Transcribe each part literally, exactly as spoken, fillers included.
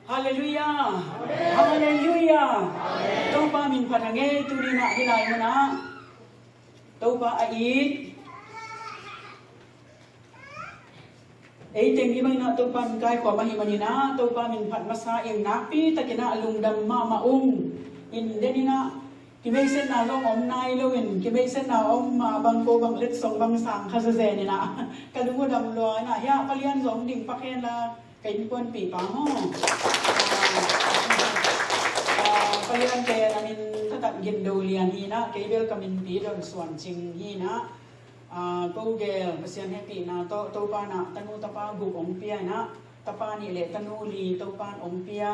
Halleluiah. Halleluiah. Topa min phat hang ei. Tuni-in ah hih lai munah Topa a it ei teng hih bangin ah Topa min kaikhawm ahih manin ah Topa min phat masa in nakpi takin ah lungdam mahmah ung. In den in ah kimeisakna zong om nai lo in, kimeisakna om mah bang ko bang letsong bang sang kha zezen in ah ka lung uh dam lua in ah, hiah Pa Lian zong ding pak hen la, ka innkuanpihpa maw. Ah, ah, Pa Lian pen a min taktak Gin Do Lian hi in ah, kei bel ka minpi Don Suan Cing hi in ah, ah, ko gel Pasian hehpihna tawh Topa in ah tanu tapa guk hong pia in ah, tapa nih le tanu li Topa in hong pia.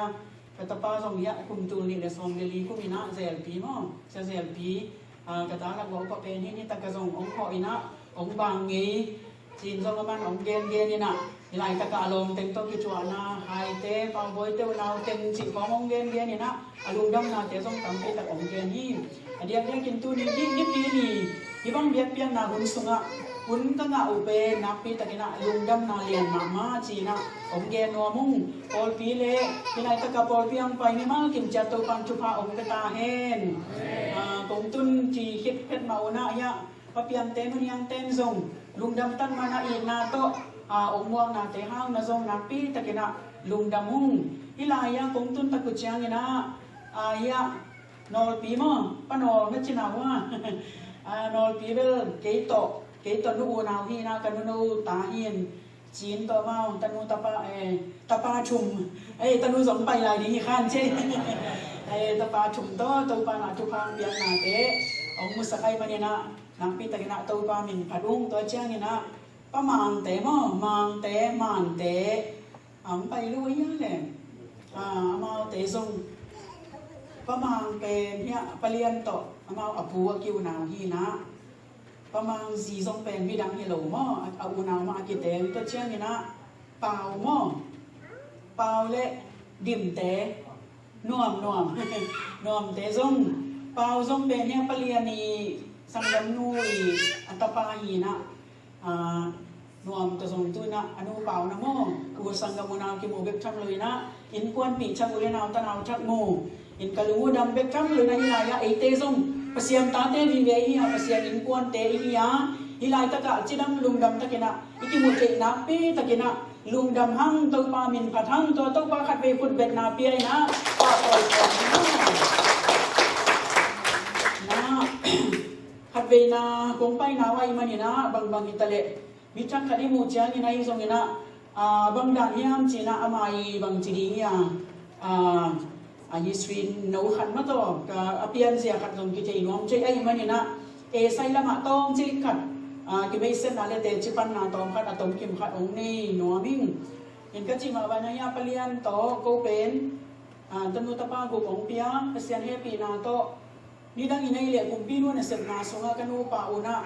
Ka tapa zong hiah kum tul nih le sawm le li kum in ah Zelpi maw, Sia Zelpi, ah, ka ta lak uah upa pen hi in, hi tak a zong hong khawh in ah hong bang ngei. Cin zong aman hong gengen in ah, hih laitak ah a lawmteng tawh kituahna Haite, Paubawite, unau teng cih khawng hong gengen in ah, a lungdamnate zong tampi tak hong gen hi. A diakdiakin tuni, hih nipi ni hih bang biakpiakna hun sungah hun ka ngah uh pen nakpi takin ah lungdamna lian mahmah ci-in ah hong gen nuam ung. Pawlpi le hih laitak ah pawlpi ah hong pai mimal kim ciat Topa'n thupha hong pia ta hen. Ah, kong tun ci khit phet mah un ah hiah Pa Piangte, Nu Niangte in zong lungdam tak man ah itna tawh, ah, hong muaknate hang na zong nakpi takin ah lungdam ung. Hih lai ah kong tun tak uh ciangin ah, ah, hiah Nawlpi maw, Pa Nawl na cina uh a. Ah, Nawlpi bel kei tawh, kei tawh nu unau hi in ah, ka nunu ta hi in, Cin tawh amau tanu tapa, eh, tapa thum, eh, tanu zong pai lai ding hi khan ci. Eh, tapa thum tawh Topa in ah thupha hong piaknate hong musak ahih manin ah nakpi takin ah Topa min phat ung. Tua ciangin ah Pa Mangte maw, Mangte, Mante, ah, hong pai lo hi a le. Ah, amaute zong Pa Mang pen hiah Pa Lian tawh amau a pu a kiunau hi in ah, Pa Mang zi zong pen midang hi lo maw, a, a unau mah a kiteng. Tua ciangin ah Pau maw, Pau le Dimte, Nuam, Nuam, Nuamte zong, Pau zong pen hiah Pa Lian i sanggamnu i a tapa hi in ah, ah, Nuam tawh zong tu in ah a nu Pau na maw, u sanggam unau kimu bek tham lo in ah, innkuanpih thak, u le nau tanau thak mu in, ka lung uh dam bek tham lo in ah, hih lai ah eite zong Pasian tate vive i hi a, Pasian innkuante i hi a, hih laitak ah cidam lungdam takin ah i kimu theih nakpi takin ah lungdam hang. Topa min phat hang. Tua Topa khatvei khutbetna pia in ah, pa pawl pawl in ah. Na, khatveina kong paina uh ahih manin ah bangbang hi ta leh, mi thak khat i muh ciangin ah, ahi zongin ah, ah, bang dan hiam ci-in ah, ama i bangci ding hi a, ah, a history no khat mah tawh ka a pianzia khat zong kithei nuam thei ahih manin ah, esai lamah tawmcik khat, ah, kimeisakna le teci panna tawm khat, a tomkim khat hong nei nuam ing. In ka cih mah bangin ah hiah Pa Lian tawh ko pen, ah, tanu tapa guk hong pia, Pasian hehpihna tawh nidangin ahih leh kumpinu nasepna sungah ka nupa un ah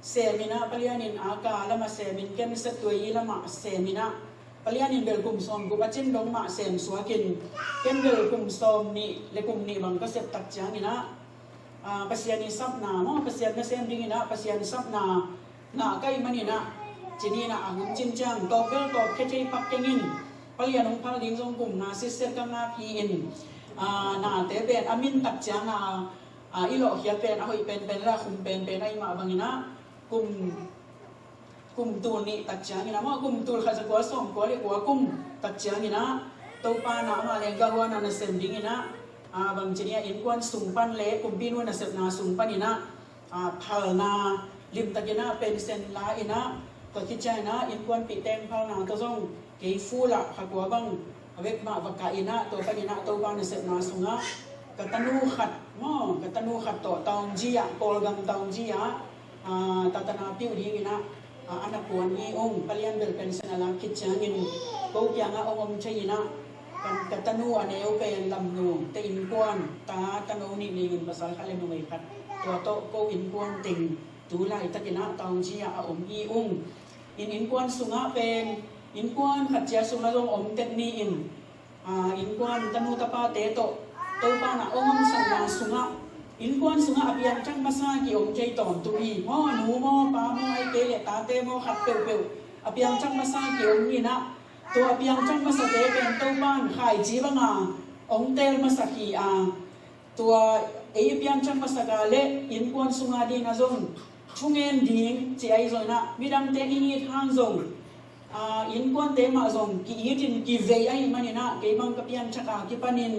sem in ah, Pa Lian in a ka lamah sem in, ken Satuai lamah sem in ah, Pa Lian in bel kum sawmguk a cin dong mah sem suak in, ken bel kum sawmnih le kum nih bang ka sep tak ciangin ah, ah, Pasian i sapna maw, Pasian nasem dingin ah Pasian sapna ngah ka hih manin ah, ci-in ah a hun cin ciang tawp bel tawpkhia thei pak keng in, Pa Lian hong phal ding zong kum nga sitset ka ngak hi in, ah, nate pen a min tak ciang a, ah, i lawhkhiat pen a hoih penpen le a khum penpen ahih mah bangin ah, kum, kum tul nih tak ciangin ah maw, kum tul khat za kua sawmkua le kua kum tak ciangin ah, Topa in ah ama leng gah huan ah nasem dingin ah, ah, bangci ni ah, innkuan sung pan le kumpinu nasepna sung panin ah, ah, phalna limtakin ah pension la in ah, tua khit ciangin ah innkuanpihte phalna tawh zong kei full ah kha kua bang a vek mah va kah in ah, tua panin ah Topa nasepna sungah ka tanu khat maw, ka tanu khat tawh Taunggyi ah, Kawlgam Taunggyi ah, ah, tatana piu dingin ah, ah, a na kuan hi ung. Pa Lian bel pension a lak khit ciangin ko kiangah hong om thei in ah, ka, ka tanu a neu pen Lamnu te innkuan, ta tano nih nei in, pasal khat le numei khat, tua tawh ko innkuan teng tu laitakin ah Taunggyi ah a om hi ung. In innkuan sungah pen, innkuan khat ciat sungah zong om tek ni in, ah, innkuan tanu tapate tawh Topa in ah hong omsakna sungah, innkuan sungah a piangthak masa ki-om thei tawntung hi. Maw, nu maw, pa maw, ahih kei leh tate maw, khat peuhpeuh a piangthak masa ki-om hi in ah, tua a piangthak masate pen Topa khaici banga hong teel masak hi a, tua ei i piangthak masak a le innkuan sunga dingin a zong thungen ding ci ahi zongin ah midangte i it hang zong, aa, innkuante mah zong ki-itin kivei ahih manin ah kei bang ka piangthak a kipanin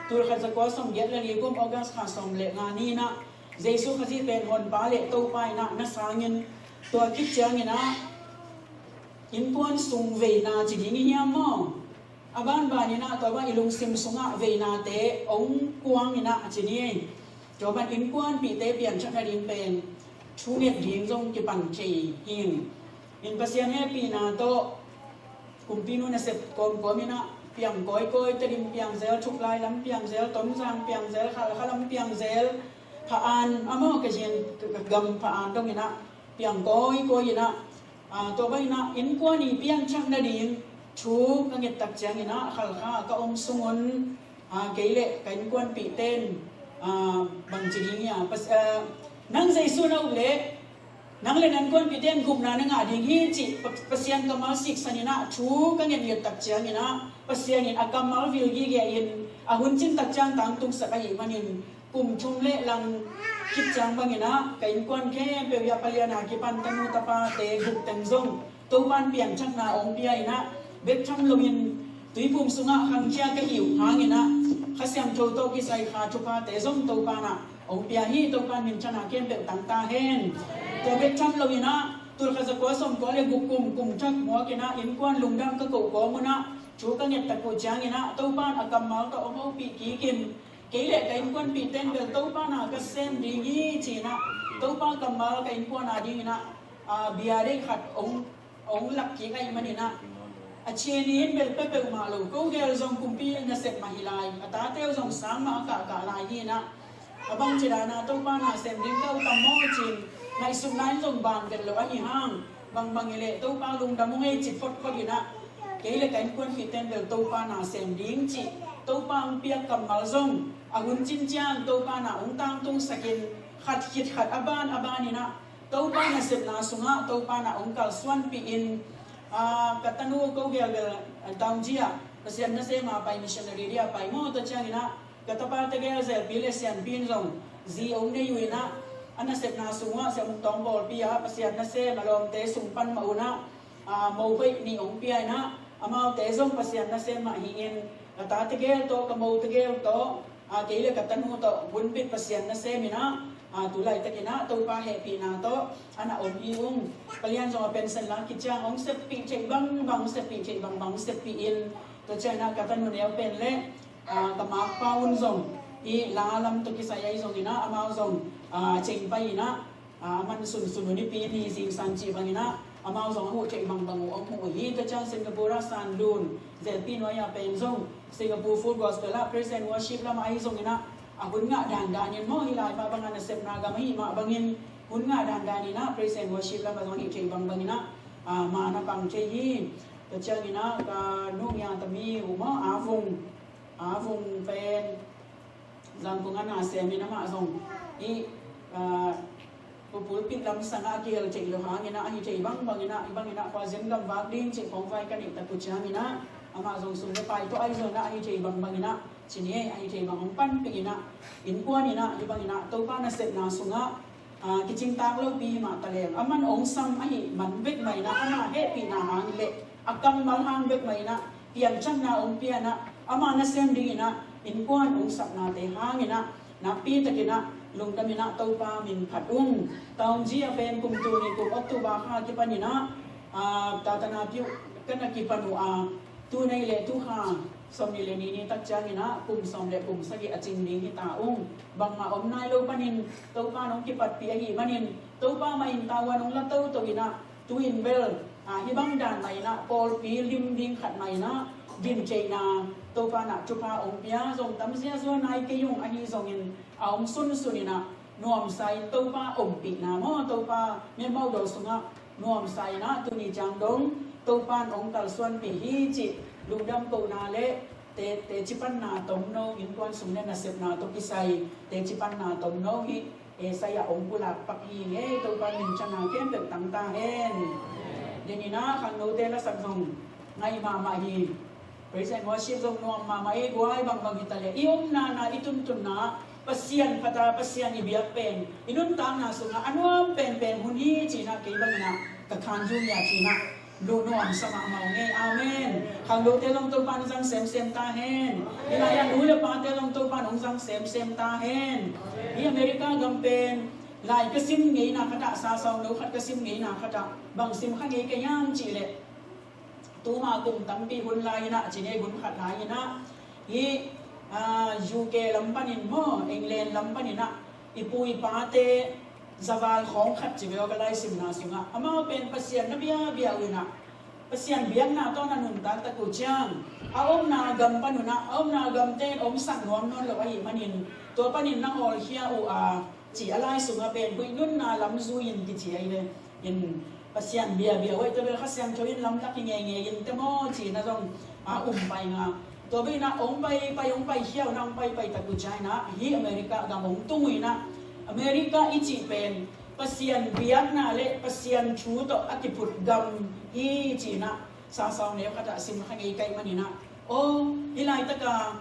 tul khat za kua sawmgiat le li kum August kha sawm le nga ni-in ah Jesu Khazih pen Honpa le Topa in ah na sangin tua khit ciangin ah innkuan sung veina ci ding i hiam maw? A banbanin ah tua bang i lungsim sungah veinate hong kuangin ah a ci ni. Tua bang innkuanpihte piangthak nading pen thunget ding zong kipan thei hi. In Pasian hehpihna tawh kumpinu nasep kawmkawm in ah piang kawikawi, Tedim piang zel, Thuklai lam piang zel, Tonzang piang zel, Khalkha lam piang zel, Pha An, amau ka zin ka gam Pha An dongin ah piang kawikawi in ah, aa, tua bangin ah innkuan i piangthak nading thu ka ngettak ciangin ah Khalkha ka om sungun, aa, kei le ka innkuanpihte in, aa, bangci ding hiam, pas-, aa, nang Jesu na up leh nang le na innkuanpihte in gupna na ngah ding hi cih Pa-, Pasian kammal siksanin ah thu ka ngetngettak ciangin ah Pasian in a kammal vil gige in a hun cintak ciang tangtungsak ahih manin kum thum le lang khit ciang bangin ah ka innkuan khempeuh i a palian a kipan tanu tapate gup teng zong Topan piangthakna hong pia in ah bek tham loin tuiphum sungah khangkhia ka hih uh hangin ah Kha Siangtho tawh kisai kha thuphate zong Topan ah hong pia hi. Topan minthanna khempeuh tang ta hen. Tua bek tham loin ah tul khat za kua sawmkua le guk kum, kum thak muakin ah innkuan lungdam ka koh kawm un ah thu ka ngettak uh ciangin ah Topan a kammal tawh hong hopih kikin kei le ka innkuanpihte in bel Topa na ka sem ding hi ci-in ah Topa kammal ka innkuan a dingin ah, aa, bia deih khat hong, hong lak kik ahih manin ah a chin in bel pia peuhmah lo, ko gel zong kumpi nasep mah hi lai, a tate uh zong sang mah a kahkah lai hi-in ah a bangci dan a Topa na sem ding ka uh tam maw ci-in ngaihsutna in zong ban vet lo ahi hang bangbang hi leh Topa lungdam hong ei ci photphot in ah kei le ka innkuanpihte in bel Topa na sem ding cih Topa hong piak kammal zong a hun cin ciang Topa na hong tangtungsakin khat khit khat a ban a ban in ah Topa nasepna sungah Topa na hong kalsuanpih in, aa, ka tanu ko gel bel, aa, Taungji ah Pasian nasem a pai, missionary dia pai maw, tua ciangin ah ka tapa tegel Zelpi le Sianpi in zong zi hong nei uh in ah a nasepna sungah Sia Muk Tawng pawlpi ah Pasian nasem a lawmte sung pan mah un ah, aa, mo baih nih hong pia in ah amaute zong Pasian nasem mah hi-in ka ta tegel tawh ka mo tegel tawh, aa, kei le ka tanu tawh hunbit Pasian nasem in ah, aa, tu laitakin ah Topa hehpihna tawh a na om hi ung. Palian zong a pension la khit ciang hong seppih theih bangbang, hong seppih theih bangbang hong seppih in tua ciangin ah ka tanu neu pen le, aa, ka makpa un zong i la lam tawh kisai ahi zongin ah amau zong, aa, ceng pai in ah, aa, a man sunsun un i pi ni zingsang cih bangin ah amau zong a huh theih bangbang uh hong huh uh hi. Tua ciang Singapore ah San Lun Zelpi nuai ah pen zong Singapore Full Gospel ah Praise and Worship lam ah ahi zongin ah a hun ngah dandan in maw, hi lai mah bangin a nasepna gam ahih mah bangin hun ngah dandan in ah Praise and Worship lam ah zong hih theih bangbang in ah, aa, man a pang thei hi. Tua ciangin ah ka nu Ngia Tami uh maw, A Vung, A Vung pen Zangkong a na sem in amah zong i, aa, pulpit lam sangah a kihel theih lo hangin ah ahi theih bangbangin ah, i bangin ah khuazin gam vak ding cih khawng vai ka neih tak uh ciangin ah amah zong sum le pai tawh ahi zongin ah ahi theih bangbangin ah ci ni, ahi theih bang hong panpih in ah innkuan in ah i bangin ah Topa nasepna sungah, aa, kicingtak lopi hi mah ta leng a man hong sam ahih man bek mah in ah ama hehpihna hang le a kammal hang bek mah in ah piangthakna hong pia in ah ama nasem dingin ah innkuan hong sapnate hangin ah nakpi takin ah lungdam in ah Topa min phat ung. Taungji ah pen kum tul nih kum October kha kipan in ah, aa, Tatana piuh ka na kipan uh a, tu nei le tu kha sawmnih le nih ni tak ciangin ah kum sawm le kum sagih a cing ding hi ta ung. Bangmah om nai lo panin Topa in hong kipatpih ahih manin Topa mah in tavuan hong la toto in ah tu-in bel, aa, hih bang dan mah in ah pawlpi lim ding khat mah in ah din theihna Topa in ah thupha hong pia zong tam ziazua nai kei ung. Ahi zongin a hong sunsun in ah nuamsa in Topa ompihna maw, Topa miamaudaw sungah nuamsa in ah tuni ciang dong Topa in hong kalsuanpih hi cih lungdam kohna le te, teci panna tomno, innkuan sung le nasepna tawh kisai teci panna tomno hih, e, sai-ah hong pulak pak hi ing ei. Topa minthanna khempeuh tang ta hen. Denin ah khangnote lasak zong ngai mahmah hi. Praise and worship zong nuam mahmah ei, guai bangbang hi ta leh i omna na, i tuntunna Pasian phat a, Pasian i biak pen i nuntakna sungah a nuam penpen hun hi ci-in ah kei bangin ah ka khan zong hi a ci-in ah lu nuamsa mahmah ung ei. Amen. Khangnote zong Topa'n hong zang semsem ta hen. Hi lai-ah nu le pate zong Topa'n hong zang semsem ta hen. Hi America gam pen lai ka sim ngeina khat ah, sasau no khat ka sim ngeina khat ah, bang sim kha ngei ka hiam cih leh, tuma kum tampi hun lai-in ah, ci ni, hun khat lai-in ah, hi, ah, U K lam panin maw, England lam panin ah i pu i pate zaval khawng khat ci ve aw, ka laisimna sungah. Amau pen Pasian na biabia uh in ah, Pasian biakna tawh na nuntak tak uh ciang, a omna gam pan un ah, a omna gamte in omsak nuam nawn lo ahih manin, tua panin na hawlkhia uh a, ci a, lai sungah pen huih nunna lam zui-in kici ahi ve. In Pasian biabia uh ahih teh bel Kha Siangtho in lamlak hi ngeingei in teh maw, ci-in ah zong a um pai nga. Tua bel in ah hong paipai, hong paikhia uh in ah, hong paipai tak uh ciangin ah hi America gam hong tung uh in ah, America i cih pen Pasian biakna le Pasian thu tawh a kiphut gam hi ci-in ah sasau neu khat ah sim kha ngei ka hih manin ah, aw, hi laitak a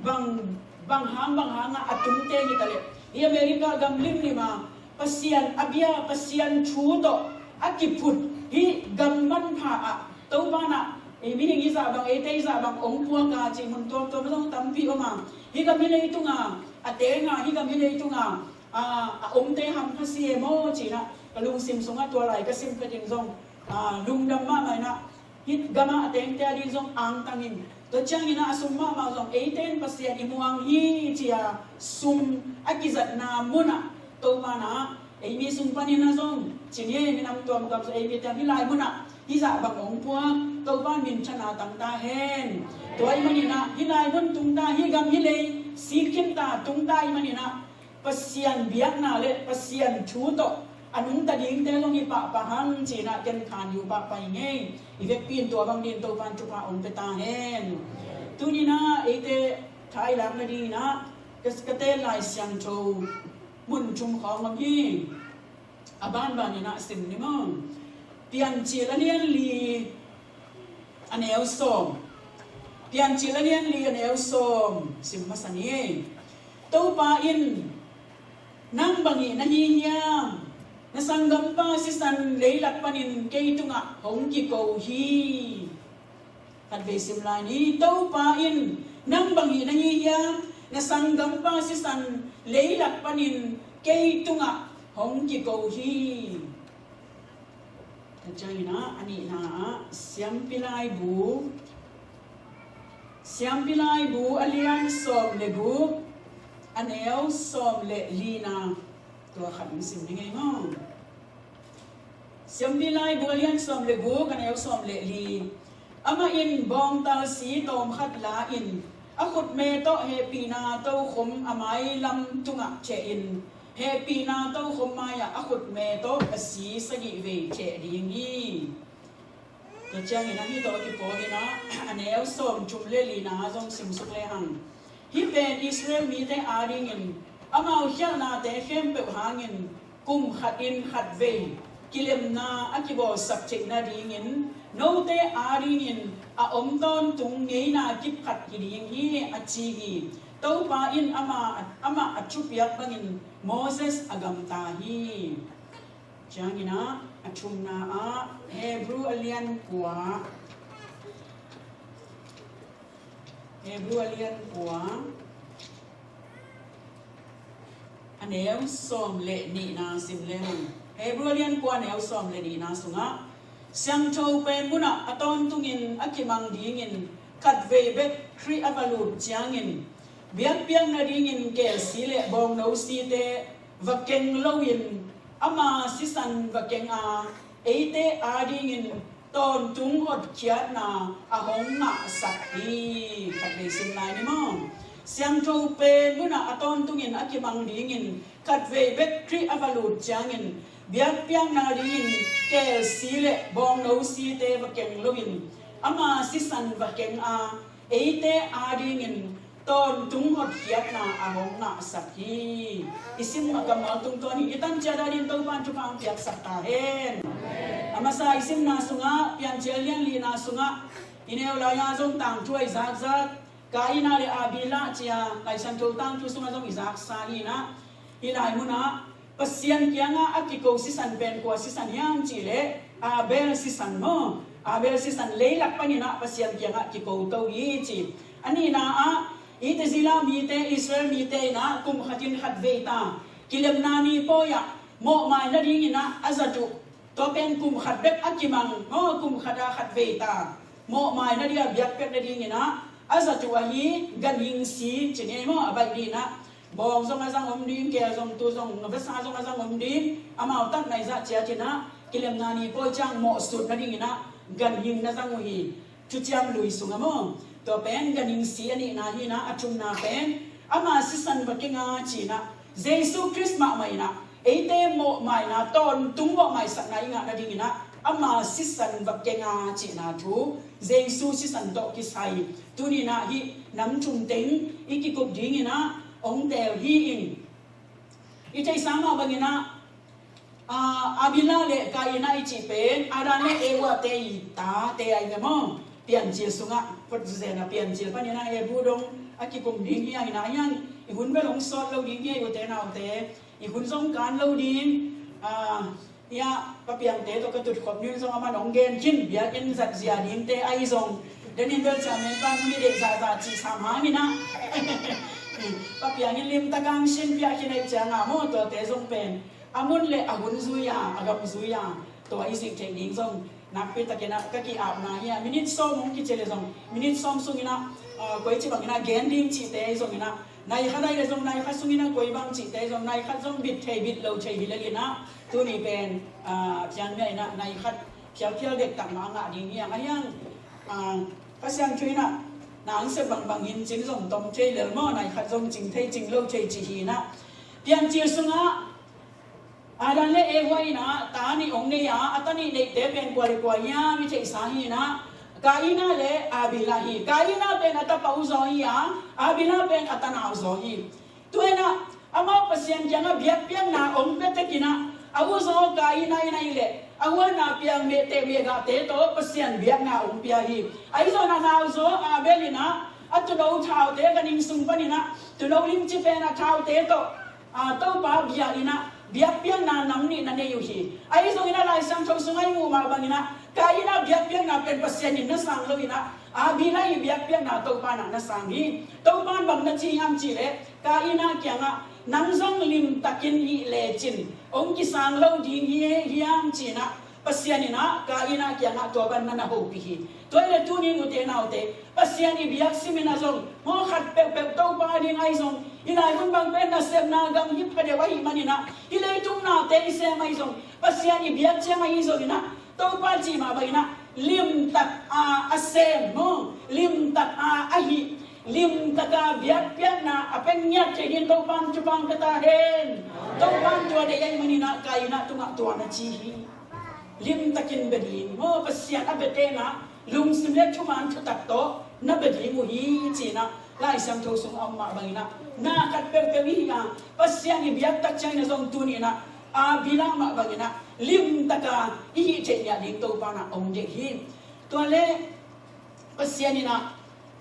bang, bang hang bang hang a a tungte hi ta leh, hi America gam limlim a Pasian a bia, Pasian thu tawh a kiphut hih gam manpha ah Topa'n ah ei mihing i zah bang, eite i zah bang hong puak a, cih mun tuamtuam zong tampi om a, hi gam hi leitung a a teng a, hi gam hi leitung a a, a omte hampha si e maw, ci-in ah ka lungsim sungah tua lai ka sim phetin zong, a, lungdam mahmah in ah, hih gam ah a tengte a ding zong angtang in, tua ciangin ah a sum mahmah zong eite in Pasian i muang hi ci-a sum a kizatna mun ah Topa'n ah ei mi sung panin ah zong, ci ni, minam tuamtuam zong ei mite hi lai mun ah hi zah bang hong puak, Topa'n minthanna tang ta hen. Tua ahih manin ah hi lai mun tung ta, hi gam hi lei sik khin ta, tung ta ahih manin ah Pasian biakna le Pasian thu tawh a nungta dingte zong hi pahpah hang ci-in ah ken khan uh pahpah hi ing ei. I vekpi in tua bang dingin Topa'n thupha hong pia ta hen. Tuni-in ah eite thailak nadingin ah ka, ka tel Lai Siangtho mun thum khawng om hi. A banbanin ah sim ni maw. Piancil a lian li, a neu sawm. Piancil a lian li, a neu sawm sim masa ni. Topa in, "Nang bang hih na hi hiam? Na sanggampa sisan leilak panin kei tungah hong kiko hi." Khatvei sim lai ni. Topa in, "Nang bang hih na hi hiam? Na sanggampa sisan leilak panin kei tungah hong kiko hi." Tua ciangin ah a nihna ah Siampi Laibu, Siampi Laibu a lian sawm le guk, a neu sawm le lina. Tua khat hong sim ni ngei maw. Siampi Laibu a lian sawm le guk, a neu sawm le li. Amah in bawngtal si tawm khat la-in a khutme tawh hehpihna tokhom a mailam tungah theh in, hehpihna tokhom mai-ah a khutme tawh a si sagih vei theh ding hi. Tua ciangin ah hih tawh a kipawl in ah a neu sawm thum le lina zong simsuk lehang. Hih pen Israel mite adingin amau khialhnate khempeuh hangin kum khatin khatvei kilemna a kibawlsak theih nadingin note adingin a om tawntung ngeina kip khat hi ding hi, a ci hi. Topa in amah, amah a thupiak bangin Moses a gamta hi. Ciangin ah a thumna ah Hebrew a lian kua, Hebrew a lian kua, a neu sawm le nihna sim lehang. Hebrew a lian kua, a neu sawm le nihna sungah, "Siangtho pen munah a tawntungin a kimang dingin khatvei bek Khrih a va lut ciangin, biakpiak nadingin kelsi le bawngno site va keng loin ama sisan va keng a, eite adingin tawntung hotkhiatna a hong ngahsak hi." Khatvei sim lai ni maw. "Siangtho pen munah a tawntungin a kimang dingin khatvei bek Khrih a va lut ciangin, biakpiakna dingin kelsi le bawngno site va keng loin ama sisan va keng a, eite adingin tawntung hotkhiatna a hong ngahsak hi." I sim a kammal tungtawn hi. I tan ciat adingin Topa'n thupha hong piaksak ta hen. A masa i simna sungah, Piancil lian lina sungah, I neu lai-ah zong tangthu a i zakzak, Kaina le Abila ci-a Lai Siangtho tangthu sungah zong i zaksa hi-in ah, hih lai munah Pasian kiangah a kiko sisan pen kua sisan hiam cih leh Abel sisan maw. Abel sisan leilak panin ah Pasian kiangah kiko to hi ci. A nihna ah, i Tezila mite, Israel mite in ah kum khatin khatvei ta kilemna ni pawi-ah mawhmai nadingin ah a zat uh. Tua pen kum khat bek a kimang maw, kum khat a khatvei ta mawhmai nading a biakpiak nadingin ah a zat uh ahi ganhing si ci ni maw, a baih dingin ah bawng zong a zang om ding, keel zong, tu zong, vasa zong a zang om ding, amau tak nai zah ciatin ah kilemna ni pawi ciang mawhsut nadingin ah ganhing na zang uh hi. Thuciam Lui sungah maw. Tua pen ganhing si a nihna hi-in ah, a thumna pen ama sisan va keng a ci-in ah, Jesu Khrist mahmah in ah eite mawhmaina, tawntung mawhmaisakna i ngah nadingin ah ama sisan va keng a cihna thu, Jesu sisan tawh kisai tuni-in ah hih nam thum teng i kikup dingin ah hong teel hi ing. I theihsa mah bangin ah, ah, Abila le Kaina i cih pen Adam le Eva te i tate ahi ve maw. Piancil sungah, Piancil panin ah Hebru dong a kikum ding hi hang in ah, a hiang i hun bel hong sawt lo ding hi, ute naute, i hun zong kan lo ding. Ah, hia, Pa Piangte tawh ka tutkhop ni-in zong aman hong gen khin, biakinn zat zia dingte ahi zong, denin bel chairman pan hong i deih zahzah cih sam hangin ah, Pa Piang in limtak hong sin piak khin ahih ciangin ah maw, tuate zong pen a mun le a hun zui-a, a gam zui-a, tua i zih theih ding zong nakpi takin ah ka ki-apna hi a, minit sawm hong kici leh zong minit sawm sungin ah, ah, koici bangin ah gen ding cihte ahi zongin ah, nai khat ahih leh zong nai khat sungin ah koi bang cihte ahi zong, nai khat zong bit thei bit lo thei hi lel in ah, tuni pen, ah, Piang Mia in ah nai khat phialphial dektak mah a ngah ding hi hang. A hiang, ah, Kha Siangtho in ah na hong sep bangbang hi in cin zong tom thei lel maw, nai khat zong cing thei cing lo thei cih hi in ah. Piancil sungah Adam le Eva in ah ta nih hong nei a, a ta nih neihte pen kua le kua hiam i theihsa hi in ah, Kaina le Abila hi. Kaina pen a tapa uh zaw hi a, Abila pen a tanau zaw hi. Tua in ah amau Pasian kiangah biakpiakna hong pia tek in ah, a uzaw Kaina in ahih leh a huan a piang mehte mehgahte tawh Pasian biakna hong pia hi. Ahi zongin a nauzaw Abel in ah a tuuno thaute, ganhing sung panin ah tuuno limci pen a thaute tawh, ah, Topa bia in ah biakpiakna nam nih na nei uh hi. Ahi zongin ah Lai Siangtho sungah i muh mah bangin ah Kaina biakpiakna pen Pasian in na sang lo in ah, Abila i biakpiakna Topa in ah na sang hi. Topa in bang na ci hiam cih leh, Kaina kiangah nang zong limtakin hih lecin hong kisang lo ding hi hiam ci-in ah, Pasian in ah Kaina kiangah tua bangin na hopih hi. Tua ahih leh tuni-in ute naute, Pasian i biak simin ah zong, maw, khat peuhpeuh Topa ading ahi zong, hih lai mun bang pen nasepna gam hi pha deuh ahih manin ah, hih leitung nate i sem ahi zong, Pasian i biak ciang ahi zongin ah, Topa cih mah bangin ah limtak a a sem maw, limtak a a hih, limtak a biakpiakna a peng ngiat thei dingin Topa in thupha hong pia ta hen. Topa in tua deih ahih manin ah Kaina tungah tua na ci hi. Limtakin bia ding maw, Pasian a biate in ah lungsim le thuman thutak tawh na bia ding uh hi ci-in ah Lai Siangtho sung a om mah bangin ah, na khat peuhpeuh i hih a, Pasian i biak tak ciangin ah zong tuni-in ah Abila mah bangin ah limtak a i hih theih ngiat ding Topa in ah hong deih hi. Tua leh Pasian in ah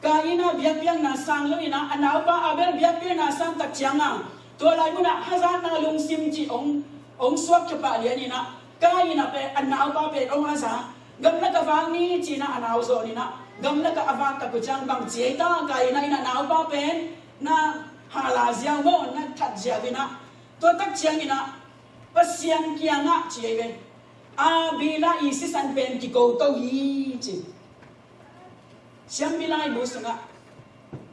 Kaina biakpiakna sang lo in ah, a naupa Abel biakpiakna sang tak ciangin ah, tua lai munah hazatna lungsim cih hong, hong suak khia pah lian in ah, Kaina pen, a naupa pen hong haza, gamlak ah vak ni ci-in ah a nau zawn in ah, gamlak ah a vak tak uh ciang bang ci ei ta, Kaina in a naupa pen na hala ziau maw, na that ziau in ah, tua tak ciangin ah Pasian kiangah ci ei ve, Abila i sisan pen kiko to hi ci. Siampi laibu sungah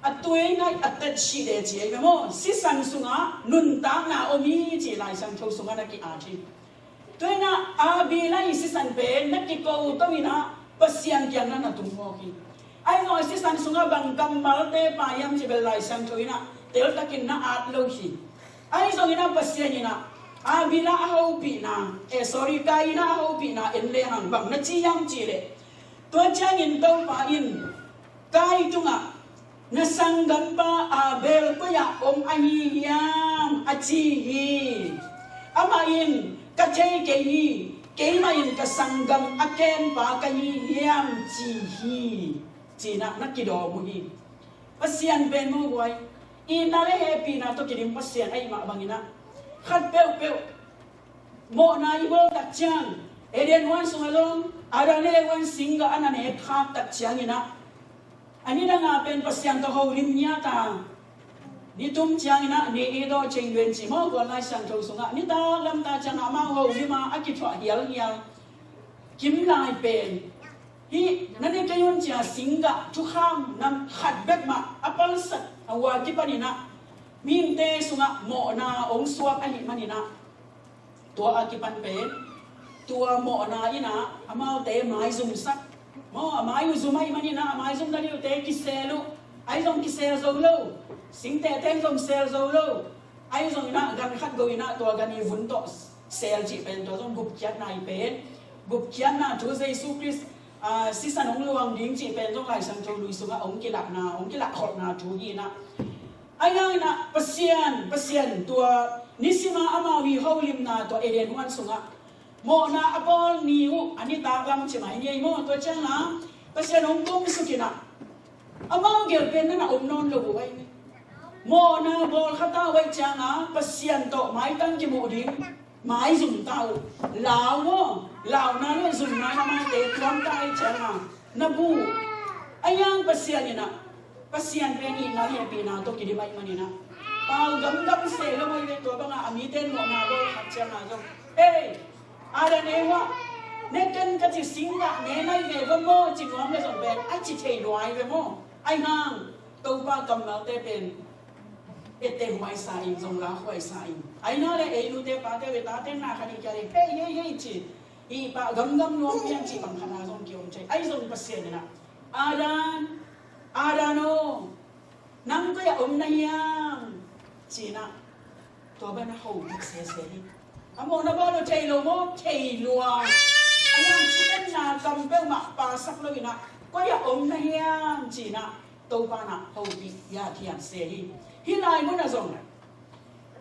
a tuingaih a tet sih de ci ei ve maw, sisan sungah nuntakna om hi ci Lai Siangtho sungah na ki-at hi. Tua in ah Abila i sisan pen na kiko to in ah Pasian kiang na na tung mawk hi. Ahi zong a sisan sungah bang kammalte pha hiam cih bel Lai Siangtho in ah teltakin na at lo hi. Ahi zongin ah Pasian in ah Abila a hopihna, eh, sorry, Kaina a hopihna en lehang bang na ci hiam cih leh, tua ciangin Topa in Kain tungah, na sanggampa Abel koi-ah om ahi hiam, a ci hi. Amah in, ka thei kei hi, Keimah in ka sanggam a kempa ka hi hiam ci hi, ci-in ah na kidawm uh hi. Pasian pen maw guai, itna le hehpihna tawh kidim Pasian ahih mah bangin ah, khat peuhpeuh mawhna i bawl tak ciang, Eden huan sungah zong Adam le Eva in singgah a na nek khak tak ciangin ah, a nidang a pen Pasian tawh holim ngiat a, ni tum ciangin ah ni i dawh ceng duan ci maw, gual Lai Siangtho sungah nitak lam ta ciang amau holim a a kithuah hialhial kim lai pen, hih na ne kei un ci a singgah thukham nam khat bek mah a palsat a, hua kipanin ah mihingte sungah mawhna hong suak ahih manin ah, tua a kipan pen tua mawhna in ah amaute maizumsak maw, a mai uh zum ahih manin ah a maizum na dingte kisel uh, ahi zong kisel zo lo, singtehte in zong sel zo lo, ahi zongin ah gan khat go in ah tua gan i vun tawh sel cih pen tua zong gupkhiatna hi pen, gupkhiatna thu Jesu Khrist, ah, sisan hong luang ding cih pen zong Lai Siangtho Lui sungah hong kilakna, hong kilakholhna thu hi in ah. Ahi hangin ah Pasian, Pasian tua nisima amau i holimna tua Eden huan sungah mawhna a bawl ni uh a nitak lam ci mai ni ei maw. Tua ciang a Pasian hong kumsuk in ah amau gel pen na na om nawn lo uh ahi. Mawhna bawl kha ta uh ahi ciang a Pasian tawh maitang kimuh ding maizum ta uh. Lau maw, launa le zumna na mate tuam ta ahi ciang a na bu. Ahi hang Pasian in ah, Pasian pen itna hehpihna tawh kidim ahih manin ah, pau gamgam se lo ahi ve. Tua bangah a mite in mawhna bawl khat ciang a zong, ei, Adam Eva, ne ken ka ci singgah ne nai ve va maw ci nuam le zong pen a ci thei lua ahi ve maw. Ahi hang Topa kammalte pen ette huaisa in, zong la huaisa in, ahi na le ei nute pate ve tate na kha ding kia le hei hei hei ci, i pah gamgam nuam pian ci bang khat na zong kiom thei. Ahi zong Pasian in ah, Adam, Adam aw, nang koi ah om na hiam ci-in ah tua bana hopih sese hi. A mawhna bawl lo thei lo maw, thei lua. Ahi hang thukhenna kam peuhmah pasak lo in ah koi ah om na hiam ci-in ah Topa in ah hopih hiathiat se hi. Hih lai mun ah zong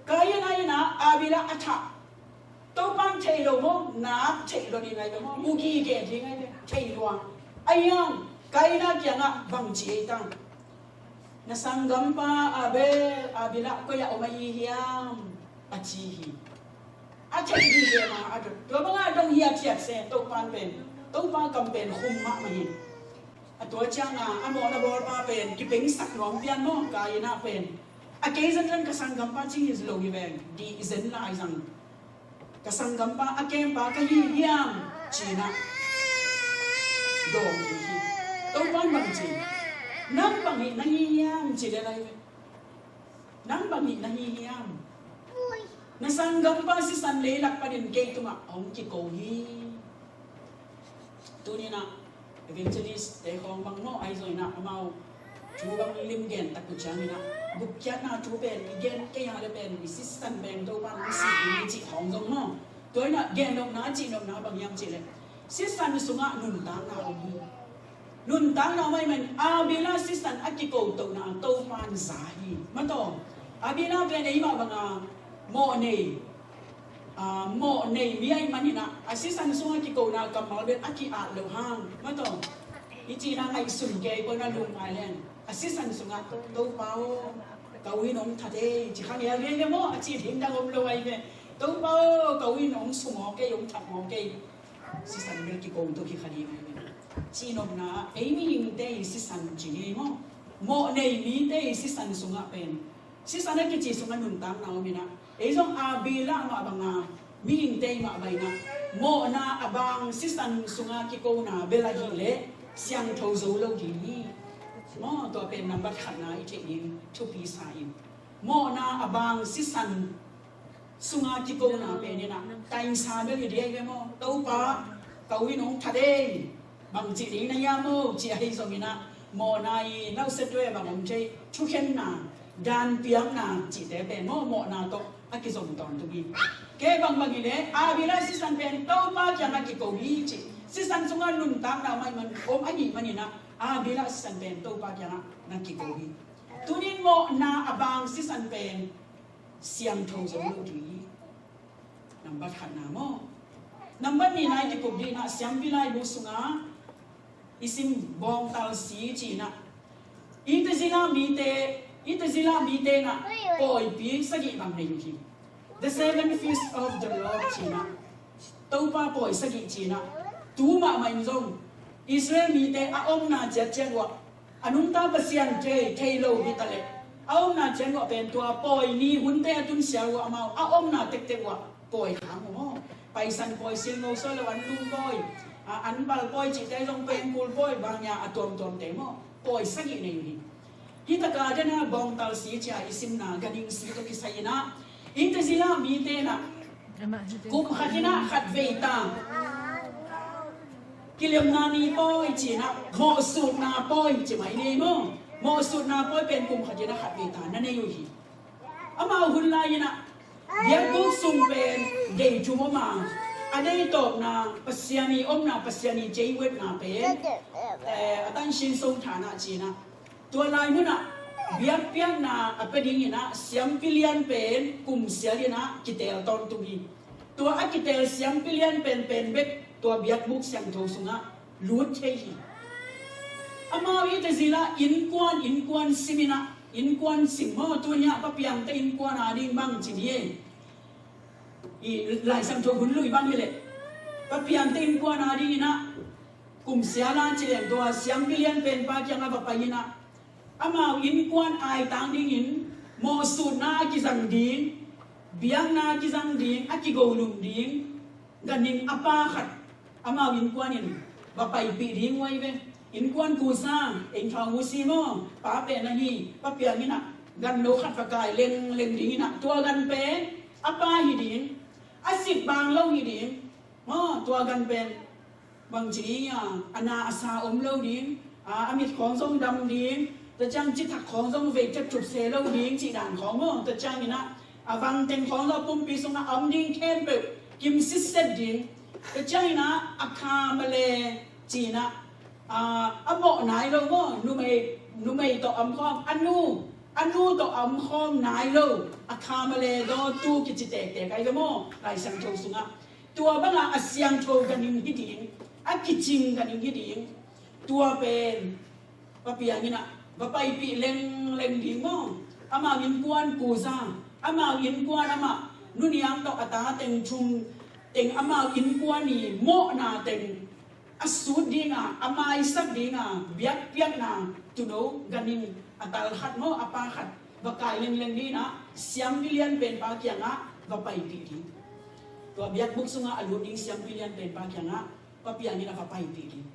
Kaina in ah Abila a thah. Topa in thei lo maw, nak theih lo ding ahi ve maw, mu gige ding ahi ve, thei lua. Ahi hang Kaina kiangah bang ci ei ta? Na sanggampa Abel, Abila koi ah om ahi hiam? A ci hi. A theih ding ve ma a dot. Tua bangah dong hiathiat se, Topa pen, Topa kam pen khum mahmah hi. A tua ciangah a mawhna bawlpa pen kipengsak nuam pian maw, Kaina pen. A kei zenzen ka sanggampa ci hi lo hi veng, dih zen lai zang. Ka sanggampa a kempa ka hi hiam? Ci-in ah dawng hi hi. Topa in bang ci? Nang bang hih na hi hiam? Ci le lai ve. Nang bang hih na hi hiam? Na sanggampa sisan leilak panin kei tungah hong kiko hi. Tuni-in ah evangelist te khawng bang maw, ahi zongin ah amau thu bang lim gen tak uh ciangin ah, gupkhiatna thu pen i gen kei a le pen i sisan pen Topa in hong sih ding cih khawng zong maw. Tua in ah gen nopna, cih nopna bang hiam cih leh, sisan sungah nuntakna om hi. Nuntakna om ahih manin Abila sisan a kiko tohna Topa in za hi. Mataw, Abila pen eimah banga mawh nei, ah, mawh nei mi ahih manin ah, a sisan sungah kikona kammal pen a ki-at loh hang. Mataw, i cihna ngaihsun kei peuh na lum ngai leng, a sisan sungah, Topa aw, ka u in hong that ei, ci kha ngel ngei ve maw, a cih ding dang om lo ahi ve. Topa aw, ka u in hong sumawk ei, hong thatmawk ei. Sisan bel kiko tuk hi kha ding ahi ve. Cih nopna, ei mihingte i sisan ci ngei maw? Mawh nei mite i sisan sungah pen, sisan a kici sungah nuntakna om in ah, ei zong Abila mah banga mihingte i mah bang in ah, mawhna a bang sisan sunga kikona bel ahih leh siangtho zo lo ding hi. Maw, tua pen nambat khatna i theih ding thupi sa in. Mawhna a bang sisan sunga kikona pen in ah tainsa bel hi ding ahi ve maw? Topa, ka u in hong that ei, bang cih ding na hiam aw, ci ahi zongin ah, mawhna i nauset ve bang om thei, thukhenna, danpiakna cihte pen maw, mawhna tawh a kizom tawntung hi. Kei bangbang hi leh Abila sisan pen Topa kiangah kiko hi ci. Sisan sungah nuntakna om ahih man, om ahih manin ah, Abila sisan pen Topa kiangah na kiko hi. Tunin mawhna a bang sisan pen siangtho zo lo ding hi. Nambat khatna maw? Nambat nihna i kikup dih inah Siampi Laibu sungah i sim bawngtal si ci inah, Itazila mite, Itazila mite inah pawipi sagih bang nei uh hi. The seven feast of the Lord ci inah, Topa pawi sagih ci inah, tu mahmah in zong Israel mite a omna ciatciat uah, a nungta Pasian thei, thei lo hi ta leh, a omna ciat uah pen tua pawi ni hunte a tunsial uah amau a omna tektek uah pawi hang uh maw? Paisan pawi, silno soi lo an lum pawi, a, an bal pawi cihte zong pengkul pawi, bang nia a tuamtuamte maw? Pawi sagih nei uh hi. Hi taka dena bawngtal si cia i simna ganhing si tawh kisai inah, Itazila mite inah kum khat inah khat vei ta, kilemna ni pawi ci inah, mawhsutna pawi ci mai ni maw? Mawhsutna pawi pen kum khat inah khat vei ta na nei uh hi. Amau hun lai inah biakbuk sung pen dei thum om a, a dei tawpna Pasian i omna, Pasian i ceiwetna pen, eh, a tansin song thana ci inah, tua lai munah biakpiakna a pia ding inah siampi lian pen kumsial inah kiteel tawntung hi. Tua a kiteel siampi lian penpen bek tua biakbuk siangtho sungah lut thei hi. Amau Itazila innkuan innkuan sim inah, innkuan sim maw, tuni ah papiangte innkuan a ding bang ci ni e. I Lai Siangtho hun lui bang hi leh, papiangte innkuan a ding inah kumsial a ci leng tua siampi lian penpa kiangah va pai inah, amau innkuan aitang dingin mawhsutna a kizang ding, biakna a kizang ding, a kigolum ding ganhing a pa khat amau innkuan in va paipih ding uh ahi ve. Innkuan kusa, eng thawng uh si maw, pa pen ahi, papiang inah ganno khat va kai lengleng ding inah, tua gan pen a pa hi ding, a sik bang lo hi ding. Maw, tua gan pen bang ci ding a, a na a sa om lo ding, a, a mit khawng zong dam ding, tua ciang cithak khawng zong vei thepthup se lo ding cih dan khawng maw? Tua ciang inah a vang teng khawng zong a pumpi sungah a om ding khempeuh kim sitset ding. Tua ciang inah a kha male ci inah, a, a mawh nai lo maw? Numei, numei tawh a om khawm, a nu, a nu tawh a om khawm nai lo a kha male dawtu kici tektek ahi ve maw? Lai Siangtho sungah tua banga a siangtho ganhing hi ding, a kicing ganhing hi ding. Tua pen papiang inah va paipih lengleng ding maw? Amau innkuan kuza, amau innkuan amah nuniang tawh a ta teng thum teng amau innkuan i mawhna teng a sut dinga, a maisak dinga biakpiakna tuuno ganhing a tal khat maw, a pa khat va kai lengleng ding inah siampi lian penpa kiangah va paipih ding. Tua biakbuk sungah a lut ding siampi lian penpa kiangah papiang inah va paipih ding.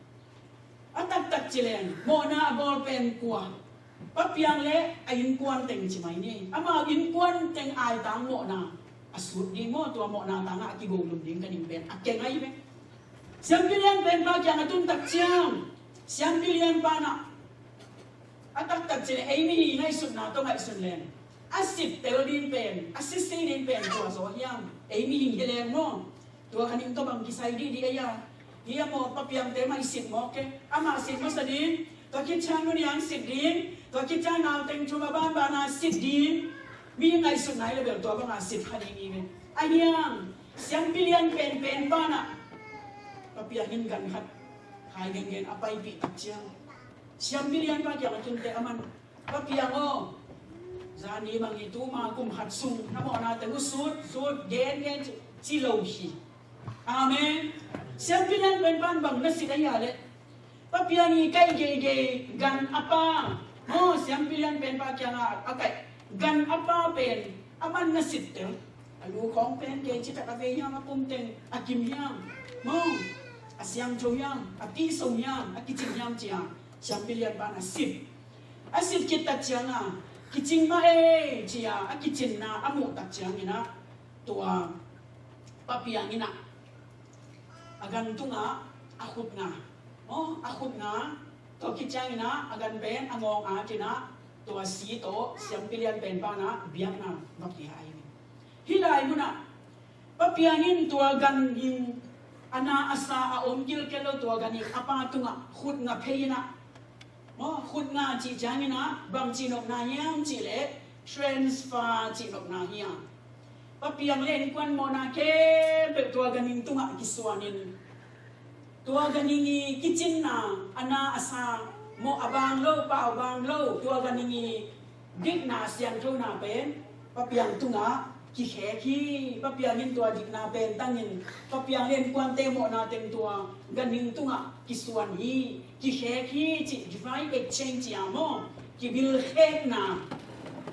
A taktak ci leng mawhna a bawl pen kua? Papiang le a innkuan teng ci mai ni. Amau innkuan teng aitang mawhna a sut ding maw? Tua mawhna tangah a kigolum ding ganhing pen a keng ahi ve. Siampi lian penpa kiang a tun tak ciang, siampi lian pa inah a taktak ci leng ei mihing ngaihsutna tawh ngaihsun leng, a sittel ding pen, a sitsi ding pen kua zaw hiam? Ei mihing hi leng maw? Tua ganhing tawh bang kisai dihdih ahi a. Hi a maw, papiangte mah i sit mawk e. Amah sit masa ding, tua khit ciang nuniang sit ding, tua khit ciang nauteng thum a banbana sit ding. Mi ngaihsutna i le bel tua banga sit kha ding i ve. A hiang, siampi lian penpen pa inah papiang in gan khat hai gengen a paipih tak ciang, siampi lian pa kiang a tunte aman, papiang aw, zani bang hi, tuma kum khat sung na mawhna teng uh sut, sut, gen, gen ci, ci lo hi. Amen. Siampi lian penpa in bang na sit ahi a leh, papiang i kaih geigei gan a pa maw, siampi lian penpa kiangah a kaih gan a pa pen aman na sittel. A lu khawng pen kei citak a vei hiam, a pum teng a kim hiam maw, a siangtho hiam, a tihso hiam, a kicing hiam cia siampi lian pa inah sit. A sit khit tak cianga kicing mah ei cia a kicinna a muh tak ciang inah tua papiang inah a gan tungah a khut nga. Aw, a khut nga. Tua khit ciang inah a gan pen a ngawng at inah tua si tawh siampi lian penpa inah biakna va pia ahi. Hih lai munah papiang in tua ganhing, a na a sa a om kilkel lo tua ganhing a pa tungah khut nga phei inah, maw, khut nga cih ciang inah bang cih nopna hiam cih leh transfer cih nopna hi a. Pa piang le innkuan mawhna khempeuh tua ganhing tungah kisuanin, tua ganhing i kicinna, a na a sa, mawh a bang lo, pau bang lo, tua ganhing i dikna siangthona pen Pa piang tungah kikhek hi. Pa piang in tua dikna pen tangin Pa piang le innkuante mawhna teng tua ganhing tungah kisuan hi, kikhek hi cih, divine exchange ci a maw? Kibilkhekna.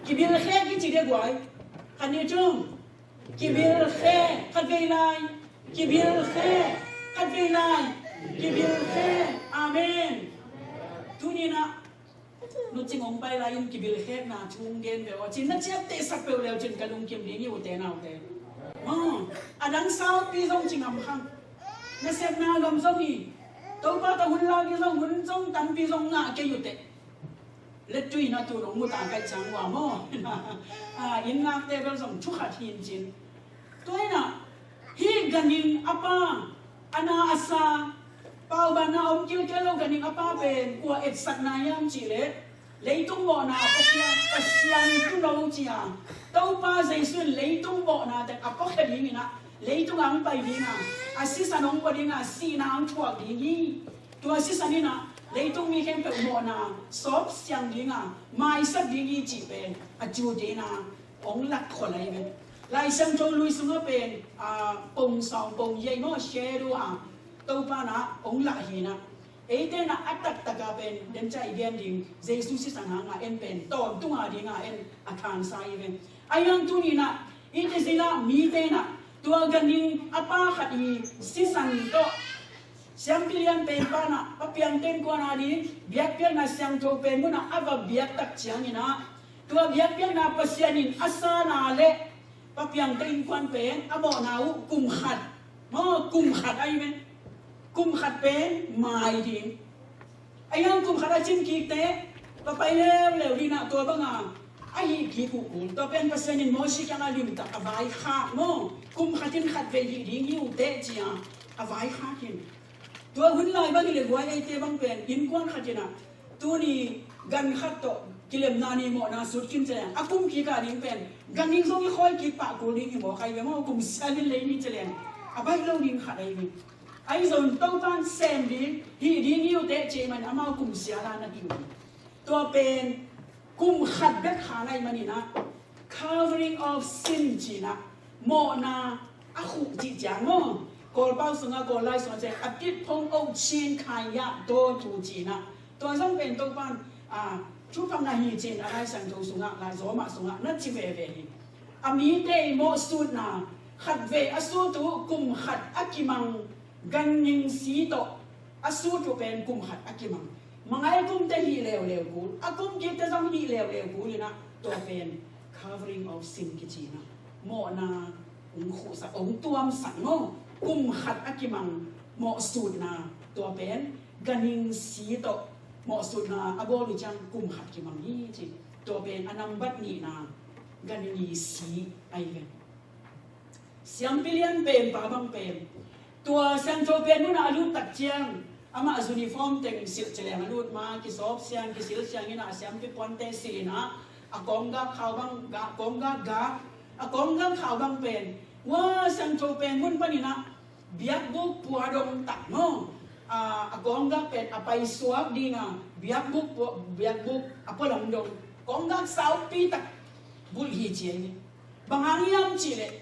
Kibilkhek hi ci de guai. Khat ni cung. Kibilkhek. Khat vei lai. Kibilkhek. Khat vei lai. Kibilkhek. Amen. Tuni-in ah nu cing hong pai lai-in kibilkhekna thu gen ve aw cin, na ciaptehsak peuh leu cin ka lungkim ding hi, ute naute. A dang saupi zong ci ngam khang. Nasepna gam zong hi. Topa tawh hun lak hi zong, hun zong tampi zong ngah kei ute. Lettui na tu nong mu ta kaih ciang ua maw? Inn ngakte bel zong thu khat hi in cin. Tua in ah hih ganhing a pa, a na a sa, paubanna om kilkel lo ganhing a pa pen kua etsakna hiam cih leh, leitung mawhna a puakhia Pasian tuuno ci a, Topa Jesu in leitung mawhna teng a puakhia dingin ah, leitung ah hong pai ding a, a sisan hong pua ding a, sihna hong thuak ding hi. Tua sisan in ah leitung mi khempeuh mawhna sawpsiang ding a, maisak ding hi cih pen a cute in ah hong lak khol ahi ve. Lai Siangtho Lui sungah pen, a, pong sawng, pong yei maw, shadow a, Topa in ah hong lah hi in ah, eite in ah a taktak a pen, dem ca i gen ding, Jesu sisan hang a en pen tawntung a ding a en a thansa hi ve. Ahi hang tuni in ah i Tizila mite in ah tua ganhing a pa khat i sisan tawh siampi lian pen pa in ah Pa piangte innkuan a ding biakpiakna siangtho pen mun ah a va biak tak ciangin ah, tua biakpiakna Pasian in a sa na leh Pa piangte innkuan pen a mawhna uh kum khat, maw, kum khat ahi ve. Kum khat pen mai ding. Ahi hang kum khat a cin kik teh, va pai leuleu ding in ah tua bang a a hih kik uh kul. Tua pen Pasian in Moses kiangah limtak a vaikhak maw? Kum khat in khat vei hih ding hi uh teh ci a, a vaikhak hi. Tua hun lai bang hi leh guai, eite bang pen innkuan khat in ah tuni gan khat tawh kilemna ni mawhna sut khin ci leng, a kum kik a ding pen ganhing zong i khawi kik pah kul ding hi mawk ahi ve maw? Kum sial in lei ni ci leng a baih lo ding khat ahi ve. Ahi zong Topa in sem ding, hih ding hi uh teh ci ahih manin amau kum sial a na hih uh hi. Tua pen kum khat bek kha lai manin ah, covering of sin ci in ah, mawhna a khuh cih ciang maw? Kawlpau sungah, Kawl lai sungah ci a, a tit phong oh chin khai yah daw tu ci in ah, tua zong pen Topa in, a, thupha ngah hi ci in a Lai Siangtho sungah, Lai Zawmah sungah na ci veve hi. A mite i mawhsutna khat vei a sut uh kum khat a kimang, ganhing si tawh a sut uh pen kum khat a kimang. Mangai kumte hih leuleu kul, a kum kikte zong hih leuleu kul in ah, tua pen covering of sin kici in ah, mawhna hong khuhsak, hong tuamsak maw? Kum khat a kimang mawhsutna, tua pen ganhing si tawh mawhsutna a bawl uh ciang kum khat kimang hi ci. Tua pen a nambat nihna, ganhing i si ahi ve. Siampi lian pen pa bang pen, tua siangtho pen mun ah a lut tak ciang, amah uniform teng silh ci leng a lut ma, kisawp siang, kisil siang in ah, siampi puante silh in ah, a kawnggak khau bang gak, kawnggak gak, a kawnggak khau bang pen, ua, siangtho pen mun panin ah biakbuk pua dong tak maw? A, a kawnggak pen a paisuak ding a, biakbuk pua, biakbuk a pualam dong, kawnggak saupi tak bulh hi ci ahi. Bang hang hiam cih leh,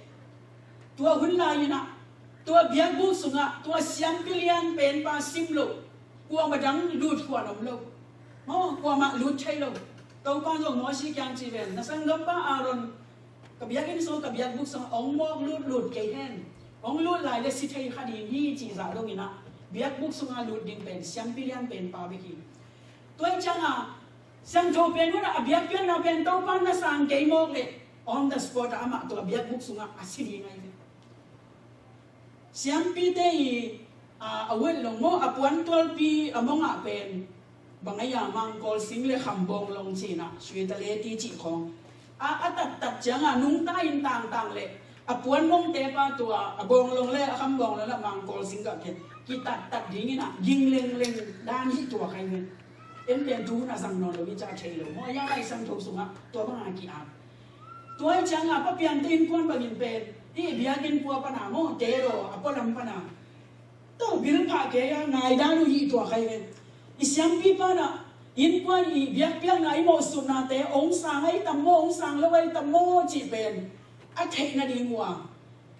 tua hun lai in ah, tua biakbuk sungah tua siampi lian pen pa sim lo, kuamah dang lut khuan om lo. Maw, kuamah lut thei lo. Topa zong Moses kiang ci ven, na sanggampa Aaron, ka biakinn sung, ka biakbuk sungah hong mawk lutlut kei hen. Hong lut lai leh si thei kha ding hi cih zah dong in ah, biakbuk sungah lut ding pen siampi lian pen pa bek hi. Tua hi ciangin, siangtho pen hun ah a biakpiakna pen Topa na sang kei mawk leh, on the spot ah amah tua biakbuk sungah a si ding ahi ve. Siampite i, a, a wet long maw, a puantualpi a mong ah pen, bang a ia, mangkawl sing le khambawng long ci in ah, sweet a leti cih khawng. A, a tattat ciangin nungta in tangtang leh, a puan mongte pa tua a bawng long le a khambawng long le mangkawl sing gah khen kitattat ding in ah, ging lengleng dan hi tua khai ven. En pen tu hun ah zang nawn lo hi ci a, thei lo maw, a ia Lai Siangtho sungah tua bang a ki-at. Tua hi cianga papiante innkuan bangin pen i biakinn pua pana maw, tero a pualam pana, tua bilphah kei a ngaidan uh hi tua khai ve. I siampipa na innkuan i biakpiakna i mawhsutnate ong sang ahi tam maw, ong sang lo ahi tam maw cih pen a theih nading uh a,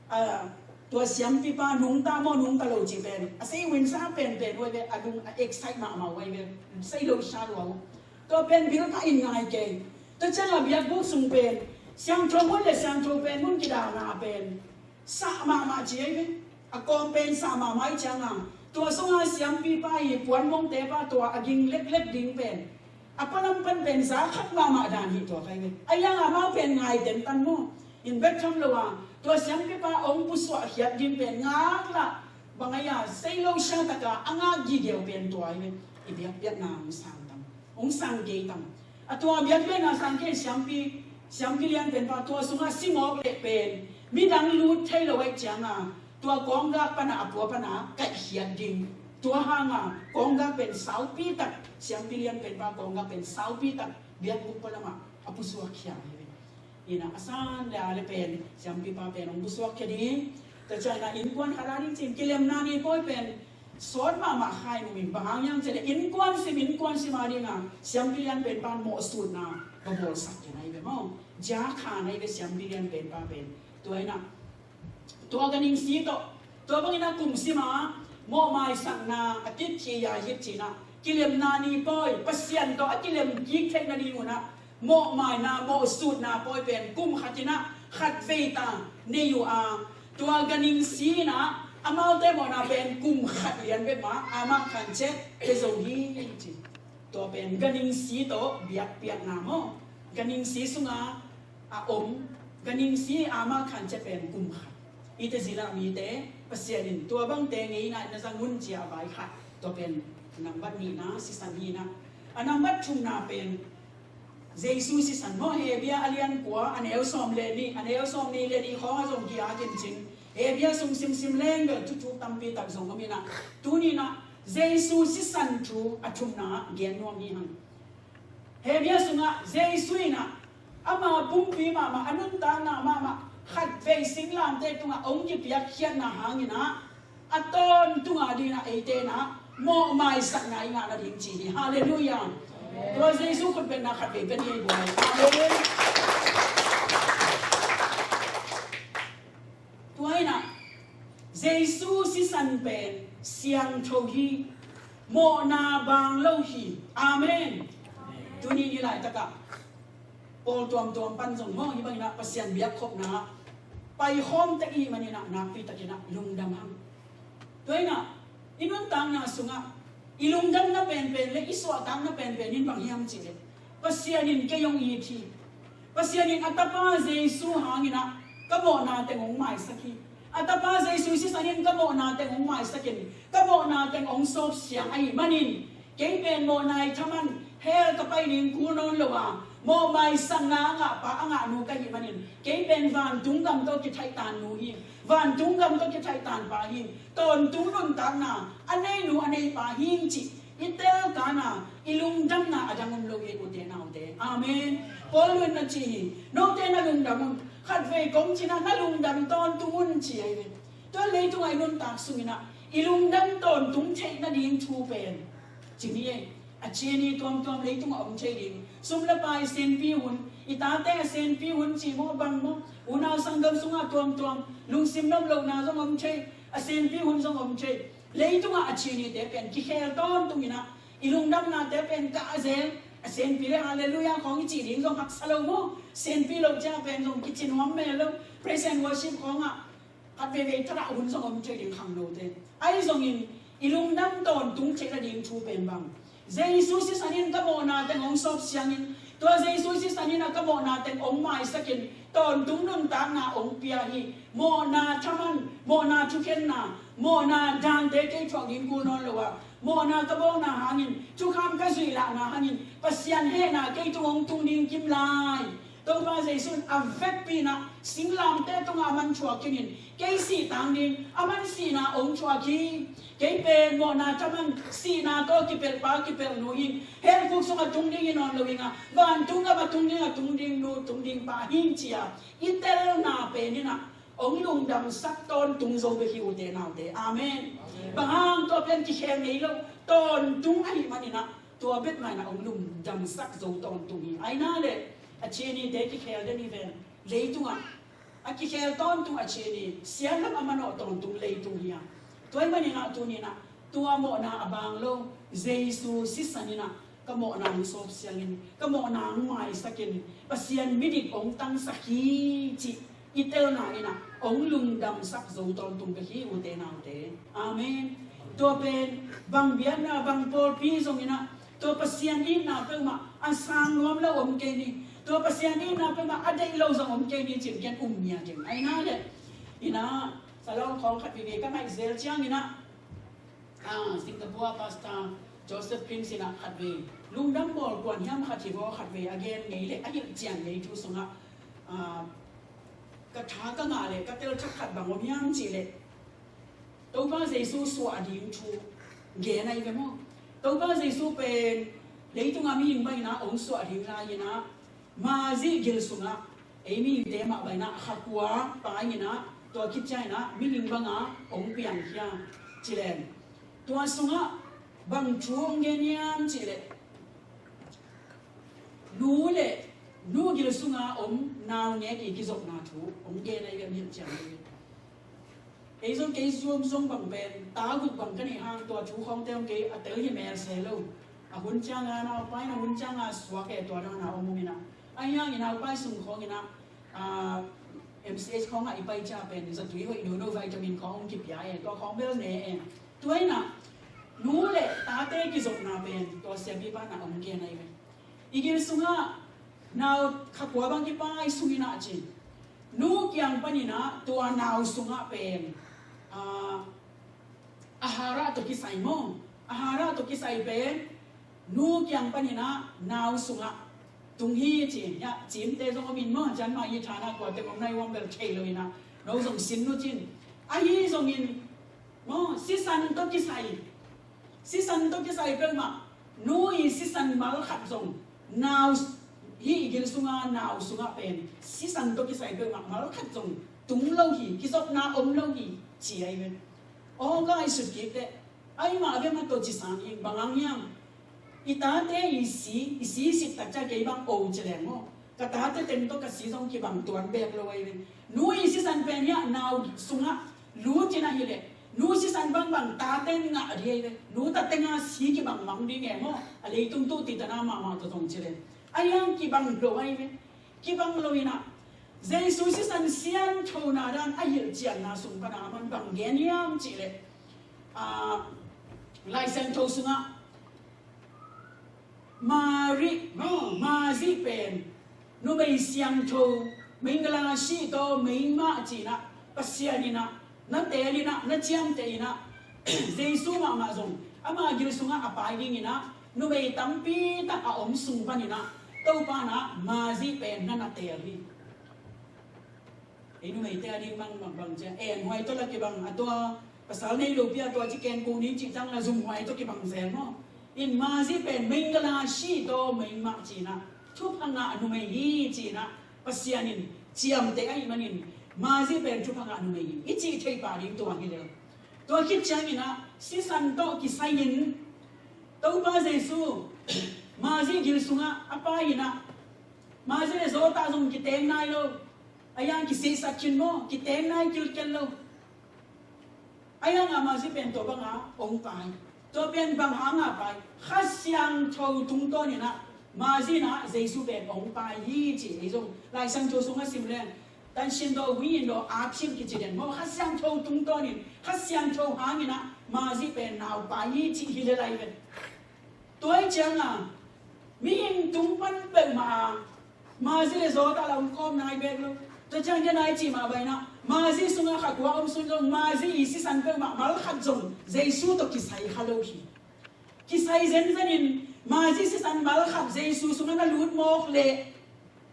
a, tua siampipa nungta maw nungta lo cih pen a sei winsa penpen uh ahi ve, a lung a excite mahmah uh ahi ve, sei lo sa lua uh. Tua pen bilphah in ngai kei. Tua cianga biakbuk sung pen siangtho mun le siangtho pen mun kidalna pen sah mahmah ci ahi ve. A kawm pen sah mahmah ahi cianga tua sunga siampipa i puanmongte pa tua a ging leklek ding pen a palam pan pen za khat mahmah dan hi tua khai ve. A yang amau pen ngai tentan maw, in bek tham lo a tua siampipa ong pusuah khiat ding pen ngak lah bang ahi a sei lo sia taka a ngak gigeu pen tua ahi ve. I biakpiakna ong sang tam, ong sang kei tam. A tua biakpiakna sang kei siampi, siampi lian pen pa tua sunga simawk leh pen midang lut thei lo ahi cianga tua kawnggak pana a pua pana kaihkhiat ding. Tua hanga kawnggak pen saupi tak, siampi lian pen pa kawnggak pen saupi tak biakbuk palamah a pusuak khia hi ve. Ina a san le a le pen siampipa pen ong pusuak khia ding. Tua cianga innkuan khat a ding cin kilemna ni pawi pen sawt mahmah khai numin bang hang hiam cih leh innkuan sim, innkuan sim a dinga siampi lian pen pan mawhsutna va bawlsak kei na hi ve maw. Jia kha na hi ve siampi lian pen pa pen. Tua ina tua ka ningsi tawh tua bangin a kum sima mawhmaisakna a titthi a hit cina kilemna ni pawi Pasian tawh a kilem kik theih nading una mawhmaina mawhsutna pawi pen kum khatina khat veita nei uh a tua ka ningsi ina amaute mawhna pen kum khat lian bek ma amah khan chet te zo hi ci. Tua pen ka ningsi tawh biakpiakna maw ka ningsi sunga a om ka ningsi ama khan cia pen kum khat. I te zila mite Pasian in tua bangte ngeina na zang un cia a vai khat. Tua pen nangbat nihna sisan hina. A nangbat thumna pen Jesu sisan maw Hebia a lian kua a neu sawm le nih a neu sawm nih le nih khawng a zong ki a kincing Hebia sung simsim leng bel thuthuk tampi tak zong om ina. Tunina Jesu sisan thu a thumna gen nuam hi hang. Hebia sungah Jesu inah ama pumpi mahmah a nuntakna mahmah khatvei singlamteh tungah hong kipiakkhiatna hanginah a tawntunga dinah eite inah mawhmaisakna i ngah nading ci hi. Halleluiah. Tua Jesu khutbetna khatvei pen hi buai. Amen. Tua inah Jesu sisan pen siangtho hi. Mawhna bang lo hi. Amen. Tuni i laitakah pawl tuamtuam pan zong maw hih banginah Pasian biakkhopna paikhawm tek i hih maninah nakpi takinah lungdam hang. Tua inah i nuntakna sungah i lungdamna penpen le i suahtakna penpen in bang hiam cihleh Pasian in kei hong it hi. Pasian in a tapa Jesu hanginah ka mawhna teng hong maisak hi. A tapa Jesu sisan in ka mawhna teng hong maisakin ka mawhna teng hong sawpsiang ahih manin kei pen mawhna i thaman hell ka pai ding kul nawn lo a mawhmaisakna a ngahpa a ngahnu ka hih manin kei pen vantung gam tawh kithaihtan nu hi. Vantung gam tawh kithaihtan pa hi. Tawntung nuntakna a neinu a neipa hi cih i telkana i lungdamna a dang om lo hi ute naute. Amen. Paul in na ci hi. Note na lungdam un. Khatvei kong cinah na lungdam tawntung un ci ahi ve. Tua leitungah i nuntak sunginah i lungdam tawntung theih nading thu pen ci ni ei. A cini tuamtuam leitungah om thei ding. Sum le pai senpi hun, i tate a senpi hun ci maw bang maw. Unau sanggam sungah tuamtuam lungsim nop lohna zong om thei. A senpi hun zong om thei. Leitungah a cinite pen kikhel tawntunginah i lungdamnate pen kah a zel. A senpi le halleluiah khawng i cih ding zong haksa lo maw. Senpi lo cia pen zong kici nuam mel lo. Praise and worship khawngah khat veivei thadah hun zong om thei ding khangnote. Ahi zongin i lungdam tawntung theih nading thu pen bang. Jesu sisan in ka mawhna teng hong sawpsiangin tua Jesu sisan in a ka mawhna teng hong maisakin tawntung nuntakna hong pia hi. Mawhna thaman, mawhna thukhenna, mawhna dante kei thuak ding kul nawn lo a mawhna ka bawlna hangin thukham ka zuih lahna hangin Pasian hehna kei tung hong tung ding kim lai. Topa Jesu in a vekpi inah singlamteh tungah a man thuak kinin kei sih tang ding a man sihna hong thuak hi. Kei pen mawhna thaman sihna tawh kipelhpa kipelhnu hi. Hell khuk sungah tung ding hi nawn lo hi nga vantung gam a tung ding a tung ding nu tung ding pa hi ci-a i telna pen in ah hong lungdamsak tawntung zo bek hi, ute naute. Amen. Bang hang? Tua pen kikhel ngei lo, tawntung ahih manin ah tua bek mah in ah hong lungdamsak zo tawntung hi. Ahi na leh a ci nite kikhel den hi ven. Leitungah a kikhel tawntung a ci ni, siatlam a manawh tawntung leitung hi a. Tua ahih manin ah tuni in ah tua mawhna a bang lo, Jesu sisan in ah ka mawhna hong sawp siangin, ka mawhna hong maisakin, Pasian midik hong tangsak hi cih i telna in ah hong lungdamsak zo tawntung bek hi, ute naute. Amen. Tua pen bang biakna, bang pawlpi zong in ah tua Pasian itna peuhmah a sang nuam lo om kei ni. Tua Pasian itna peuhmah a deih lo zong om kei ni, cih ken um ngiat ding. Ahi na leh in ah Salawng khawng khat vive ka ngaih zel ciangin ah, ah, Singapore Pastor Joseph Prince in ah khatvei lungdam bawl kuan hiam khat hi vaw, khatvei a gen ngei leh a hilh cian ngei thu sungah, ah, ka tha ka ngah leh ka tel thak khat bang om hiam cih leh Topa Jesu suah ding thu gen ahi ve maw? Topa Jesu pen leitungah mihing bangin ah hong suah ding lai-in ah Mary gil sungah ei mihingte mah bangin ah kha kua pai-in ah, tua khit ciangin ah mihing banga hong piangkhia ci leng. Tua sungah bang thu hong gen hiam cih leh nu le nu gil sunga om naungek i kizopna thu hong gen ahi ve, mihing ciang ahi ve. Ei zong kei zong zong bang pen ta guk bang ka neih hang tua thu khawngte hong kei a tel hi mel se lo. A hun cianga naupai in a hun cianga suak e, tua dana om om in a. Ahi hang i naupai sung khawng in a, ah, M C H khawngah i pai cia pen zatui hoih nono, vitamin khawng hong kipia e, tua khawng bel ne e. Tua in a nu le tate kizopna pen tua siapipa na hong gen ahi ve. I gil sungah nau kha kua bang kipai sung in a ci. Nu kiang panin a tua nau sungah pen, ah, Ahara tawh kisai maw? Ahara tawh kisai pen nu kiang panin a nau sungah tung hi ci. Hiah cimte zong om in maw, cian mah hi thana kuate om nai uam bel thei lo in a, no zong sin nu cin. Ahi zongin maw, sisan tawh kisai, sisan tawh kisai peuhmah, nu i sisan mal khat zong nau, hih i gil sunga nau sungah pen sisan tawh kisai peuhmah mal khat zong tung lo hi, kizopna om lo hi, ci ahi ve. Aw, ka ai sut kik teh, ahi mah ve mah tawh ci sang hi, bang hang hiam? I tate i si, i si sit tak cia kei bang o ci leng maw? Ka tate teng tawh ka si zong kibang tuan bek lo ahi ve. Nu i sisan pen hiah nau sungah lut in ahi leh, nu sisan bangbang tate ngah ding ahi ve. Nu ta tenga si kibang mang ding e maw? A leitung tu ti tana mahmah tawh zong ci leh, ahi hang kibang lo ahi ve. Kibang lo in a, Jesu sisan siangthona dan a hilhcianna sung pana a man bang gen hiam cih leh, ah, Lai Siangtho sungah Mari, no, Mari pen numei siangtho, Mingala si tawh meimah ci in a, Pasian in a na teel in a, na ciamteh in a, Jesu mahmah zong ama gil sungah a pai ding in a, numei tampi tak a om sung panin a, Topa in a Mari pen na na teel hi. Ei numeite a ding bang, bang, bang cia en huai tawh la kibang, a tua pasal nei lopi a tua ci ken kung ding cih ciang la zum huai tawh kibang zel maw? In Mari pen Mingala si tawh meimah ci in a, thupha ngah numei hi ci in a, Pasian in ciamteh ahih manin Mari pen thupha ngah numei hi i cih thei pah ding tua hi lel. Tua khit ciangin a sisan tawh kisai in Topa Jesu Mari gil sungah a pai in a, Mari le Joseph zong kiteng nai lo. Ahi hang kisihsat khin maw, kiteng nai kilkel lo. Ahi hang a Mari pen tua banga hong pai. Tua pen bang hanga pai? Kha Siangtho tungtawn in a Mari in a Jesu pen hong pai hi ci. Ei zong Lai Siangtho sungah sim leng, tan sin daw, hui in daw, a phim kici den maw? Kha Siangtho tungtawn in, Kha Siangtho hangin a Mari pen nau pai hi ci hi le lai ven. Tua hi cianga mihing tung pan peuhmah a Mari le Joseph la om khawm nai bek lo. Tua ciang dia nai cih mah bang in a, Mari sungah kha kua om sung zong Mari i sisan peuhmah mal khat zong Jesu tawh kisai kha lo hi. Kisai zenzen in Mari sisan mal khat Jesu sungah na lut mawk leh,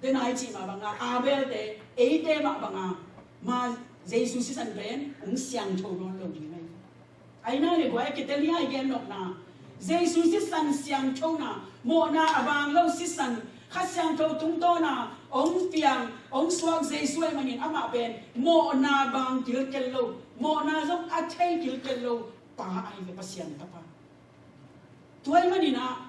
tua nai cih mah banga Abel te, eite mah banga, ma Jesu sisan pen hong siangtho nawn lo ding ahi. Ahi na le guai a kitel hi a i gen nopna, Jesu sisan siangthona, mawhna a bang lo sisan, Kha Siangtho tungtawna hong piang, hong suak Jesu ahih manin amah pen mawhna bang kilkel lo, mawhna zong a thei kilkel lo pa ahi ve, Pasian tapa. Tua ahih manin ah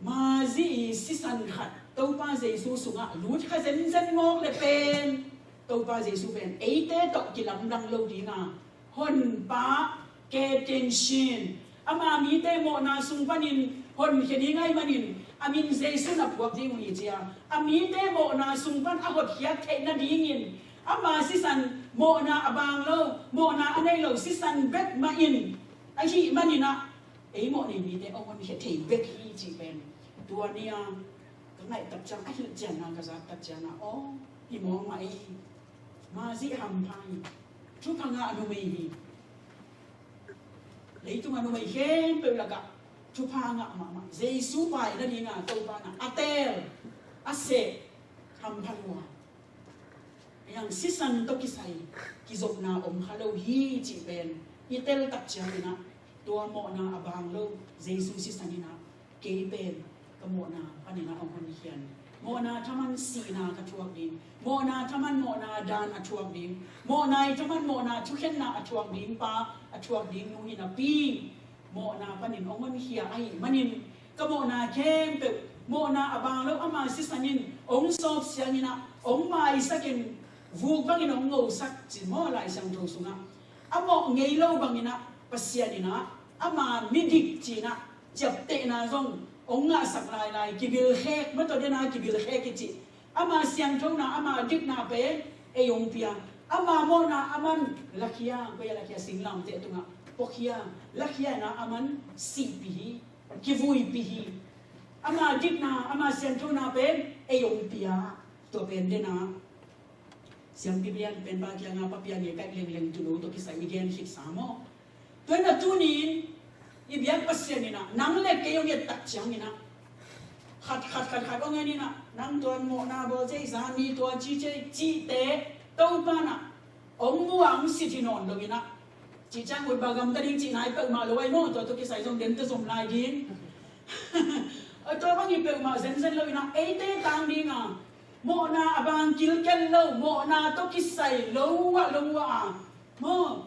Mary i sisan khat Topa Jesu sungah lut kha zenzen mawk le pen Topa Jesu pen eite tawh kilamdang lo ding a, Honpa, Kei Tien Shin, ama mite mawhna sung panin honkhia ding ahih manin a min Jesu na phuak ding uh hi ci a, a mite mawhna sung pan a hotkhiat theih nadingin ama sisan, mawhna a bang lo, mawhna a nei lo sisan bek mah in ahih manin ah ei mawh nei mite hong honkhia thei bek hi cih pen tua ni a ka ngaih tak ciang, a hilh ciangin ka zak tak ciangin aw, hi mawk mah ei. Mary hampha hi. Thupha ngah numei hi. Leitung a numei khempeuh lakah thupha ngah mahmah. Jesu pai nading a Topa in a teel, a seh, hampha lua. Ahi hang sisan tawh kisai kizopna om kha lo hi cih pen i tel tak ciangin ah tua mawhna a bang lo Jesu sisan in ah kei pen ka mawhna panin ah hong honkhia in, mawhna thaman sihna ka thuak ding, mawhna thaman mawhna daan a thuak ding, mawhna i thaman mawhna thukhenna a thuak ding pa, a thuak ding nu hi napi, mawhna panin hong honkhia ahih manin ka mawhna khempeuh, mawhna a bang lo ama sisan in hong sawp siangin ah hong maisak in, vuk bangin hong ngosak ci maw, Lai Siangtho sungah. A mawh ngei lo bangin ah Pasian in ah ama midik ci-in ah ciaptehna zong hong ngahsak lailai, kibilkhek, mataw den a kibilkhek i cih. Ama siangthona, ama dikna pen ei hong pia. Ama mawhna aman lakhia, koi ah lakhia, singlamteh tungah puakhia, lakhia in ah aman sihpih hi, kivuipih hi. Ama dikna, ama siangthona pen ei hong pia. Tua pen den a siampi lian pen pa kiangah pa piang e, kaih lengleng, tunu tawh kisai i gen khitsa maw. Tua in ah tuni-in i biak Pasian in ah nang le kei hong et tak ciangin ah khat khat khat khat hong en in ah, nang tuan mawhna bawl cei, zan ni tua ci cei cihte Topa in ah hong mu a hong sit hi nawn lo in ah, cih ciang ut ba gam ka ding cih nai peuhmah lo ai maw, tua tawh kisai zong den tawh zom lai ding. Tua bang hi peuhmah zenzen lo in ah eite tang ding a, mawhna a bang kilkel lo, mawhna tawh kisai lo uh ah, lo uh ah maw,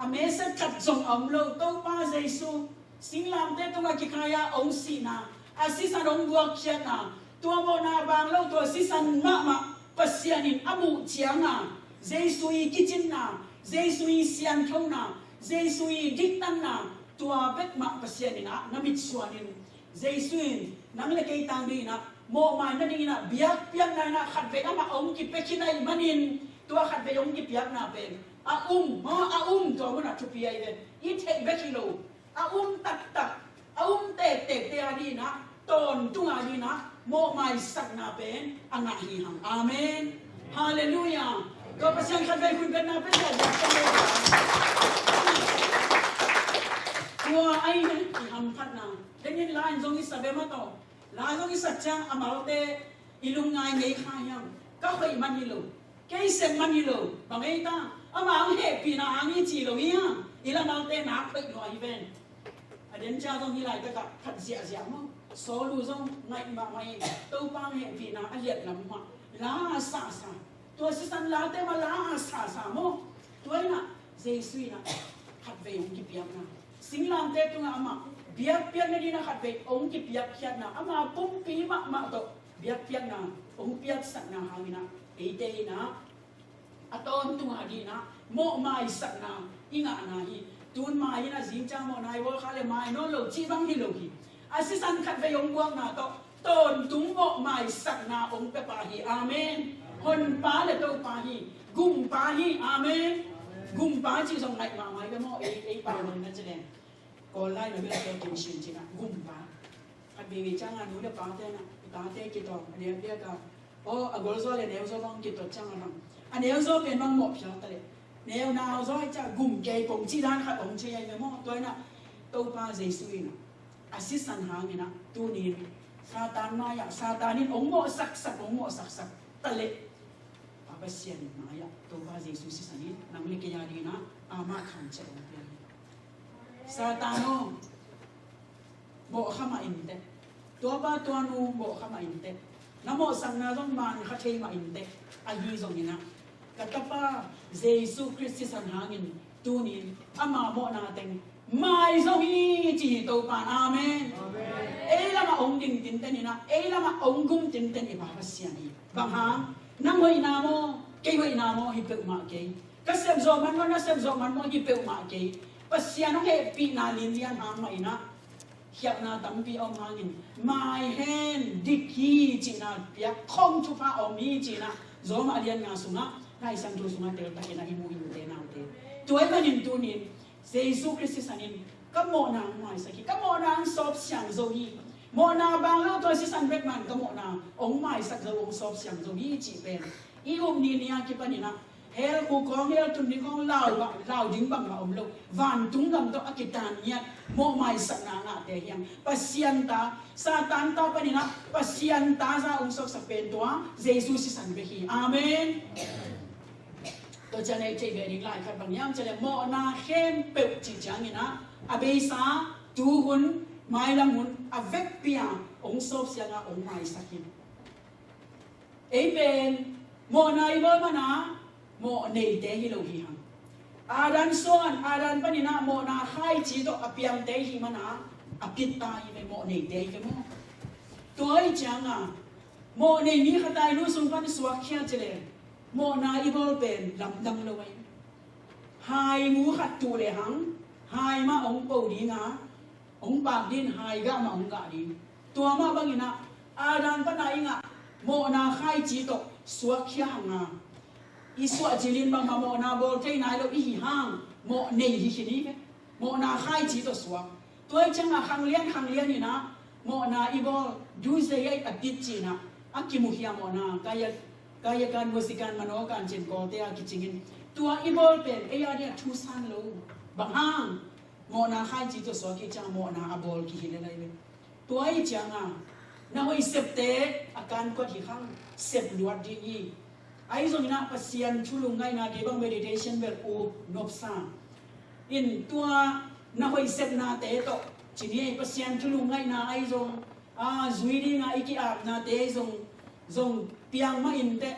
a message khat zong a om lo, Topa Jesu singlamteh tungah kikhai a hong sihna, a sisan hong buakkhiatna, tua mawhna a bang lo, tua sisan mahmah Pasian in a muh ciang a, Jesu i kicinna, Jesu i sianthona, Jesu i diktanna, tua bek mah Pasian in ah na mitsuan in, Jesu in nang le kei tang ding in ah, mawhmai nading in ah biakpiakna in ah khatvei amah hong kipia khin ahih manin, tua khatvei hong kipiakna pen a um, maw, a um, tua munah thupi ahi ve. I theih bek hi lo, a um taktak, a um tektekte a ding in ah, tawntung a ding in ah mawhmaisakna pen a ngah hi hang. Amen. Halleluiah. Tua Pasian khatvei hun betna pen tua biakpiak lo. Tua ahi na i hamphatna. Dengin la in zong i sa ve mataw. La zong i sak ciang a malte i lungngai ngei kha hiam? Ka hoih man hi lo, kei sem man hi lo, bang ei ta, ama hong hehpihna hang i ci lo hi a, i la malte nak hoih lua hi ven. A den cia zong hi laitakah khat ziahziah maw, Saul uh zong ngaih mahmah hi, Topa hong hehpihna a liat lam mah la a sahsa. Tua sisan late mah la a sahsa maw. Tua in ah Jesu in ah khatvei hong kipiakna, singlamteh tungah amah biakpiakna ding in ah khatvei hong kipiakkhiatna, ama pumpi mahmah tawh biakpiakna hong piaksakna hangin ah eite in ah a tawntung a ding in ah mawhmaisakna i ngahna hi. Tun mai in ah zing ciang mawhna i bawl kha le mai nawn lo cih bang hi lo hi. A sisan khatvei hong buakna tawh tawntung mawhmaisakna hong pia pa hi. Amen. Honpa le Topa hi. Gumpa hi. Amen. Gumpa cih zong ngaih mahmah hi ve maw. Ei, ei pau lo na ci leng, Kawl lai na bel Kei Tien Shin cih na, gumpa. Khat veivei ciang a nu le pate na, i tate kitawng a neu biak a, aw, a golzaw le neuzaw bang kitot ciang a bang, a neuzaw pen bang mawh phial ta leh, neu nauzaw hi ciang gum kei pong cih dan khat hong ci ahi ve maw. Tua in ah Topa Jesu in ah a sisan hangin ah tuni in Satan mai-ah Satan in hong mawhsaksak, hong mawhsaksak ta leh, Pa Pasian mai-ah Topa Jesu sisan in nang le kei a ding in ah amah khan ciah hong pia hi. Satan aw, mawh kha mah in teh, Tuapa tuanu mawh kha mah inteh, na mawhsakna zong man kha thei mah inteh, ahi zongin ah ka tapa Jesu Khrist sisan hangin tunin ama mawhna teng mai zo hi ci hi Topa in. Amen. Ei lamah hong ding tinten in ah, ei lamah hong gum tinten i Pa Pasian hi. Bang hang? Nang hoihna maw, kei hoihna maw, hi peuhmah kei. Ka sep zawh man maw, na sep zawh man maw, hi peuhmah kei. Pasian hong hehpihna linlian hang mah in ah khialhna tampi a om hangin mai hen, dik hi cihna piak khong thupha a om hi cihna Rom a lian nga sungah, Lai Siangtho sungah teltakin ah i mu hi, ute naute. Tua ahih manin tunin Jesu Khrist sisan in ka mawhna hong maisak hi, ka mawhna hong sawp siang zo hi. Mawhna a bang lo tua sisan bek mah in ka mawhna hong maisak zo, hong sawp siang zo hi cih pen i up ni ni a kipan in ah hell khuk khawng, hell tun ding khawng lau, lau ding bangmah om lo. Vantung gam tawh a kitan ngiat mawh maisakna ngahte hi hang. Pasian ta, Satan ta panin ah Pasian ta za hong suaksak pen tua Jesu sisan bek hi. Amen. Tua ciang ei theih ve ding lai khat bang hiam cih leh mawhna khempeuh cih ciangin ah a beisa, tuhun, mailam hun a vekpi a hong sawp siang a hong maisak hi. Ei pen mawhna i bawl man a mawh neite hi lo hi hang. Adam suan, Adam panin ah mawhna khaici tawh a piangte i hih man a a pitta hi ve, mawh neite hi ve maw. Tua ahih ciang a mawh nei mi khat a i nu sung pan suakkhia cih leh mawhna i bawl pen lamdang lo ahi. Hai mu khat tuh lehang hai mah hong po ding a, hong pak ding, hai gah mah hong gah ding. Tua mah bangin ah Adam pan a i ngah mawhna khaici tawh suakkhia hang a, i suah cilin bangmah mawhna bawl thei nai lo i hih hang mawh nei hi khin hi ve. Mawhna khaici tawh suak. Tua ahih ciang a khanglian khanglian in ah mawhna i bawl, dusei a i a pit cih in ah a kimukhia mawhna, kaya, kayakan, vasikan, manokan cih in Kawlte a kicingin, tua i bawl pen ei a ding a thu san lo. Bang hang? Mawhna khaici tawh suak i hih ciang mawhna a bawl kihilh lai ve. Tua ahih ciang a na hoih septe a kan kuat hi hang, sep luat ding hi. Ahi zongin ah Pasian thu lungngaihna, kei bang meditation bel up nopsa in, tua na hoih sepnate tawh ci ni, Pasian thu lungngaihna ahi zong, a, zui ding a i ki-apnate ahi zong, zong piang mah inteh,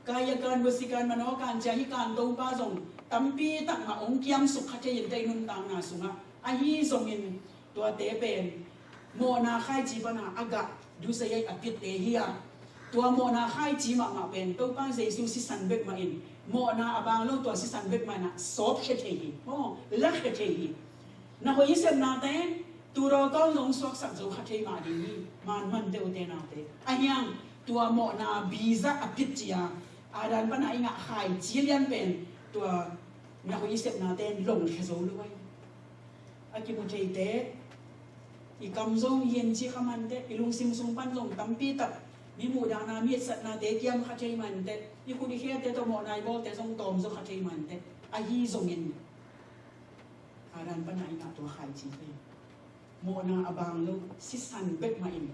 kayakan, vasikan, manokan ci a, hih kan Topa zong tampi tak mah hong kiamsuk kha thei inteh i nuntakna sungah. Ahi zongin tuate pen mawhna khaici pan a a gah, dusei a i a pitte hi a, tua mawhna khaici mahmah pen Topa Jesu sisan bek mah in, mawhna a bang lo tua sisan bek mah in ah sawpkhia thei hi. Maw, lakhia thei hi. Na hoih i sepnate tu dawkaun zong suaksak zo kha thei mah ding hi. Manmante, ute naute, ahi hang tua mawhna biza a pit ci a, Adam pan a i ngah khaici lian pen tua na hoih i sepnate in longkhia zo lo ahi. A kimu theite, i kam zong i en ci kha mah inteh, i lungsim sung pan zong tampi tak mi muhdahna, mi etsaknate kiam kha thei mah inteh, i khut i khete tawh mawhna i bawlte zong tawm zo kha thei mah inteh. Ahi zongin Adam pan a i ngah tua khaici pen mawhna a bang lo sisan bek mah in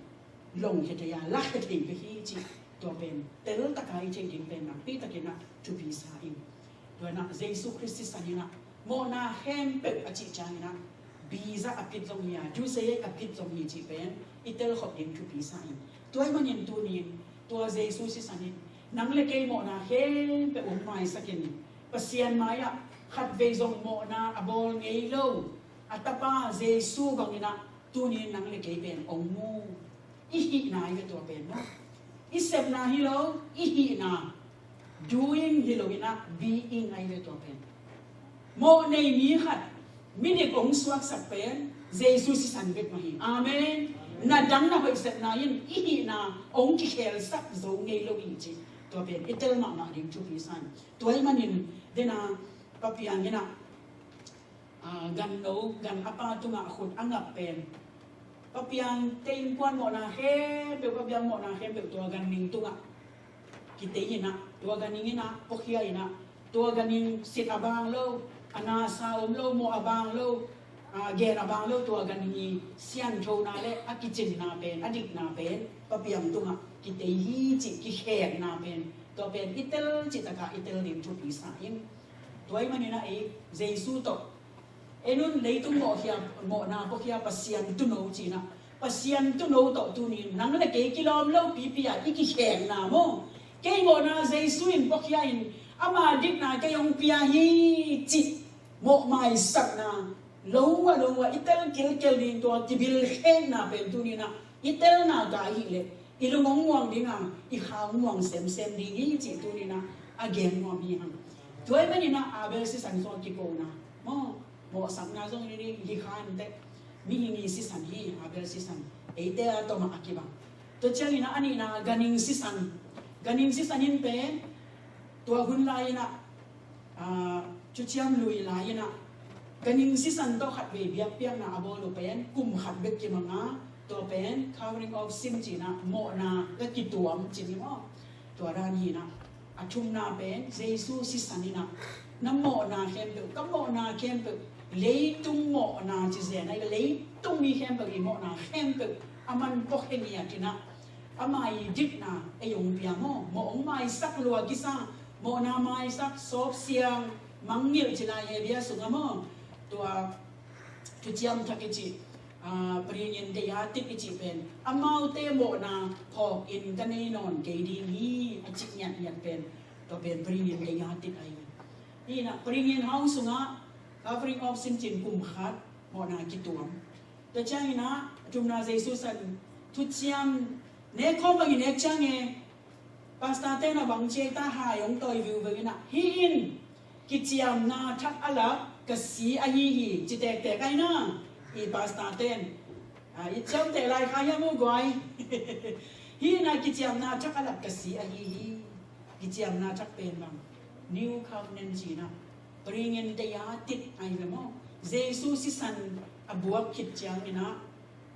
longkhia thei a, lakhia thei bek hi cih tua pen teltak a i theih ding pen nakpi takin ah thupi sa ing. Tua in ah Jesu Khrist sisan in ah mawhna khempeuh a cih ciangin ah biza a pit zong hi a, dusei a pit zong hi cih pen i telkhop ding thupi sa ing. Tua ahih manin tuni in tua Jesu sisan in nang le kei mawhna khempeuh hong maisak in, Pasian mai-ah khatvei zong mawhna a bawl ngei lo a Tapa Jesu bangin ah tuni in nang le kei pen hong mu, i hihna ahi ve tua pen maw. I sepna hi lo, i hihna, doing hi lo in ah being ahi ve tua pen. Mawh nei mi khat, midik hong suaksak pen Jesu sisan bek mah hi. Amen. Na dang na hoih sepna in i hihna hong kikhelsak zo ngei lo hi cih tua pen i tel mahmah ding thupi sa ing. Tua ahih manin dena Pa Piang in ah, a, ganno, gan a pa tungah khut a ngap pen Pa Piangte innkuan mawhna khempeuh, Pa Piang mawhna khempeuh tua ganhing tungah kitei in ah, tua ganhing in ah puakhia in ah, tua ganhing sit a bang lo, a nasa om lo, mawh a bang lo, a, gen a bang lo, tua ganhing i sianthona le a kicinna pen, a dikna pen Pa Piang tungah kitei hi cih kikhekna pen, tua pen i tel cihtak a i tel ding thupi sa ing. Tua ahih manin ah ei Jesu tawh, ei nun leitung mawhkhia, mawhna puakhia Pasian tuuno ci-in ah Pasian tuuno tawh tuni-in nang le kei kilawm lo pipi-a i kikhekna maw, kei mawhna Jesu in puakhia in ama dikna kei hong pia hi cih mawh maisakna lo a lo a i tel kilkel ding, tua kibilkhekna pen tuni-in ah i telna ka ahih leh i lung hong muang ding a, i kha hong muang semsem ding hi cih tuni-in ah a gen nuam hi hang. Tua ahih manin ah Abel sisan zong kikona maw, mawhsakna zong hi ding hi kha inteh. Mihing i sisan hi, Abel sisan. Eite a tawmah a kibang. Tua ciangin ah a nihna ganhing sisan. Ganhing sisan in pen tua hun lai-in ah, aa, thuciam lui lai-in ah ganhing sisan tawh khatvei biakpiakna a bawl uh pen kum khat bek kimang a, tua pen covering of sin ci-in ah mawhna ka kituam ci ni maw. Tua dan hi-in ah a thumna pen Jesu sisan in ah na mawhna khempeuh, ka mawhna khempeuh, leitung mawhna ci zen a, leitung mi khempeuh i mawhna khempeuh a man puakhe ngiat in ah ama i dikna ei hong pia maw, mawh hong maisak lua kisa, mawhna maisak, sawpsiang, mangngilh ci lai Hebru sungah maw. Tua thuciam thak i cih, aa, bringing in the yard i cih pen amaute mawhna phawkin ka nei nawn kei ding hi a cih ngiatngiat pen, tua pen bringing in the yard ahi. Hi-in ah bringing in house sungah covering of sin ci-in kum khat mawhna kituam. Tua ciangin ah a thumna Jesu sisan thuciam nek khawm bang i nek ciang e, pastor-te in ah bang ci ei ta, hai hong tawi viuveu in ah, hih in kiciamna thak a lak ka si ahi hi ci tektek ai na. I pastor-te in, aa, i ciamteh lai kha hiam uh guai? Hih in ah kiciamna thak a lak ka si ahi hi. Kiciamna thak pen bang? New covenant ci-in ah bringing in the yard ahi ve maw. Jesu sisan a buak khit ciangin ah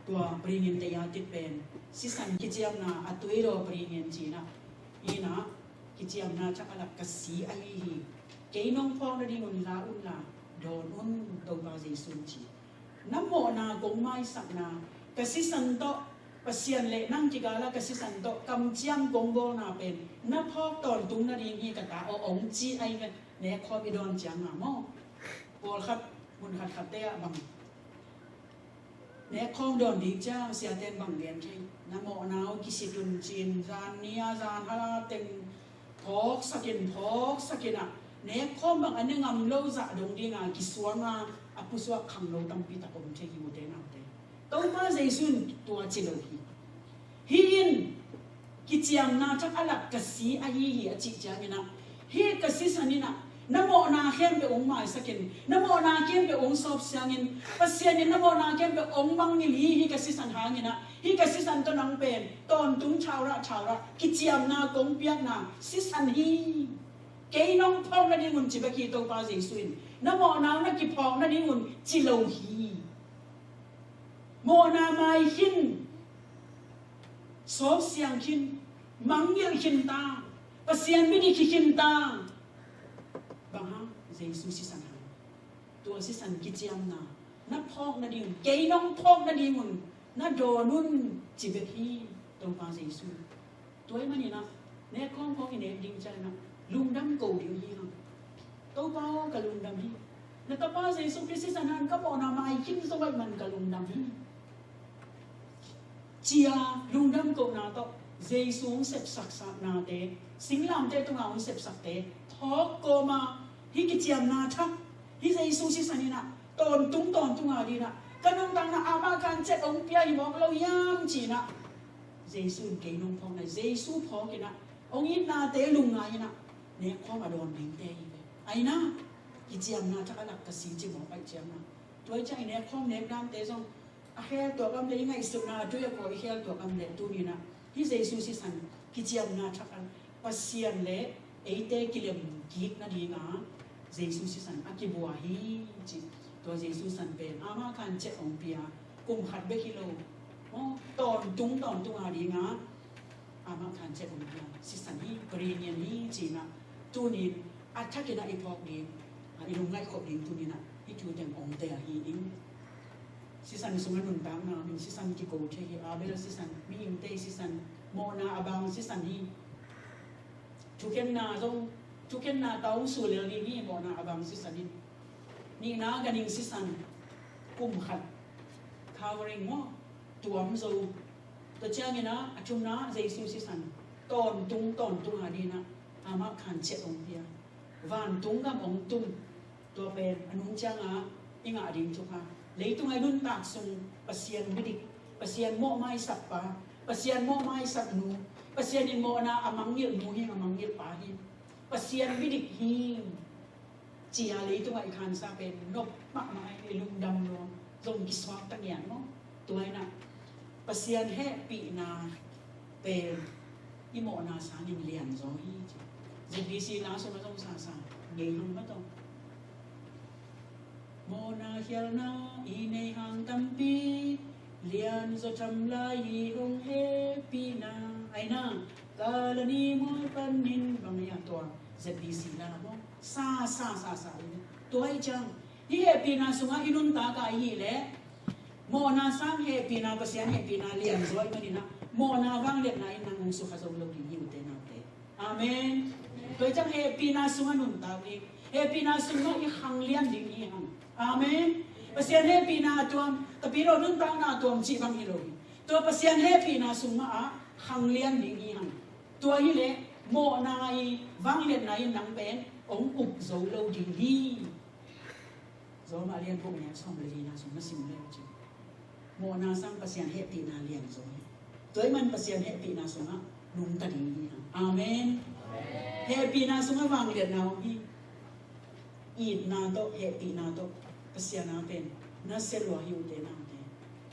tua bringing in the yard pen sisan kiciamna a tui lo bringing in ci-in ah, hi-in ah kiciamna thak a lak ka si ahi hi. Kei nong phawk nadingun la un la, dawn un, Topa Jesu in ci. Na mawhna kong maisakna, ka sisan tawh, Pasian le nang kikal ah ka sisan tawh kamciam kong bawlna pen na phawk tawntung nading hi ka ta aw, hong ci ahi ve. Nek khawm i dawn ciang a maw, pawlkhat, mun khatkhatte ah bang nek khawm dawn ding ciang siaten bang gen thei? Na mawhna uh kisit un ci-in zan ni-a zan hal-a teng phawksak in, phawksak in ah, nek khawm bang a ne ngam lo zah dong ding a kisuang a, a pusuak khangno tampi tak om thei hi, ute naute. Topa Jesu in tua ci lo hi. Hih in kiciamna thak a lak ka si ahi hi a cih ciangin ah, hih ka sisan in ah na mawhna khempeuh hong maisak in, na mawhna khempeuh hong sawpsiang in, Pasian in na mawhna khempeuh hong mangngilh hi, hih ka sisan hangin ah, hih ka sisan tawh nang pen tawntung thaurah thaurah kiciamna kong piakna sisan hi. Kei nong phawk nadingun ci bek hi, Topa Jesu in na mawhna uh na kiphawk nadingun ci lo hi. Mawhna mai khin, sawpsiang khin, mangngilh khin ta, Pasian mi dik hi khin ta. Bang hang? Jesu sisan hang. Tua sisan kiciamna na phawk nading, kei nong phawk nadingun na dawn un ci bek hi, Topa Jesu. Tua ahih manin ah nek khawm khawng i nek ding ciangin ah lungdam ko ding hi hang. Topa aw, ka lungdam hi. Na Tapa Jesu Khrist sisan hangin ka mawhna mai khin zo ahih man ka lungdam hi, ci-a lungdam kohna tawh Jesu hong sepsaksaknate, singlamteh tungah hong sepsakte phawk kawm a, hih kiciamna thak, hih Jesu sisan in ah tawntung tawntung a ding in ah, ka nuntakna amah khan cet hong pia hi mawk lo hiam ci-in ah, Jesu in kei nong phawkna, Jesu phawk in ah hong itnate lungngai in ah nek khawm a dawn dingte hi ve. Ahi na, kiciamna thak a lak ka si ci mawk ahih ciangin ah, tua ahih ciangin nek khawm nek dante zong a khel tuak om leh, i ngaihsutna a tui a kawi khel tuak om leh, tuni-in ah hih Jesu sisan kiciamna thak a Pasian le eite kilem kik nading a Jesu sisan a kibua hi ci. Tua Jesu sisan pen amah khan cet hong pia, kum khat bek hi lo, aw, tawntung tawntung a ding a amah khan cet hong pia sisan hi, bringing in hi ci-in ah, tuni-in a thak in ah i phawk ding, a i lungngaih khop ding tuni-in ah hih thu teng hong tel hi ing. Sisan sungah nuntakna om in, sisan kiko thei hi. Abel sisan, mihingte sisan, mawhna a bang sisan hi. Thukhenna zong, thukhenna tawh hong suak lel ding hi, mawhna a bang sisan in. Nihna ganhing sisan, kum khat, covering maw, tuam zo. Tua ciangin ah a thumna Jesu sisan tawntung tawntung a dingin ah amah khanciat hong pia. Vantung gam hong tung. Tua pen a nung ciangah i ngah ding thupha. Leitungah i nuntak sung Pasian midik, Pasian mawhmaisakpa, Pasian mawhmaisaknu, Pasian in mawhna a mangngilhnu hi, a mangngilhpa hi. Pasian midik hi. Ci-a leitungah i khansa pen nop mahmah, i lungdam lua, zong kisuak ta ngian maw? Tua inah Pasian hehpihna pen i mawhna sangin lianzaw hi ci. Z B C la sungah zong sasa ngei hang maw tawh. Mawhna khialna i nei hang tampi lianzaw tham lai hi hong hehpihna. Aina, kalani mual panin bang a tua Z B C la maw? Sa, sa, sa, sa. Tua hi ciang, hih hehpihna sungah i nuntak a i hih leh, mawhna sang hehpihna, Pasian hehpihna lianzaw ahih manin ah, mawhna vangliatna in nang hong sukha zo lo ding hi, ute naute. Amen. Tua hi ciang hehpihna sungah nuntak ding. Hehpihna sungah i khanglian ding hi hang. Amen. Pasian hehpihna a tuam, ka pi lo nuntakna a tuam cih bang hi lo hi. Tua Pasian hehpihna sung mah ah khanglian ding hi hang. Tua hi leh mawhna i vangliatna in nang pen hong up zo lo ding hi. Rom a lian guk neu sawm le lina sung na sim le uh cin. Mawhna sang Pasian hehpihna lianzaw hi. Tua ahih man Pasian hehpihna sungah nungta ding hi hang. Amen. Hehpihna sungah vangliatna om hi. Itna tawh, hehpihna tawh Pasian a pen na sia lua hi, ute naute.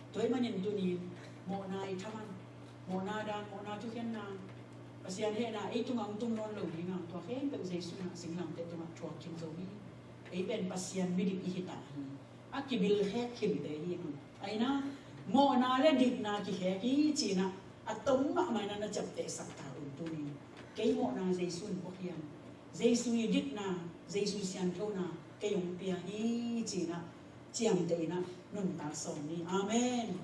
Tua ahih manin tuni-in mawhna i thaman, mawhna dan, mawhna thukhenna, Pasian hehna ei tungah hong tung nawn lo ding a, tua khempeuh Jesu in ah singlamteh tungah thuak khin zo hi. Ei pen Pasian midik i hi ta hi. A kibilkhek khinte hi hang. Aina, mawhna le dikna kikhek hi ci-in ah a tom mahmah in ah na ciaptehsak ta un tuni. Kei mawhna Jesu in pua hiam? Jesu i dikna, Jesu sianthona kei hong pia hi ci-in ah ciamteh in ah nuntak sawm ni. Amen.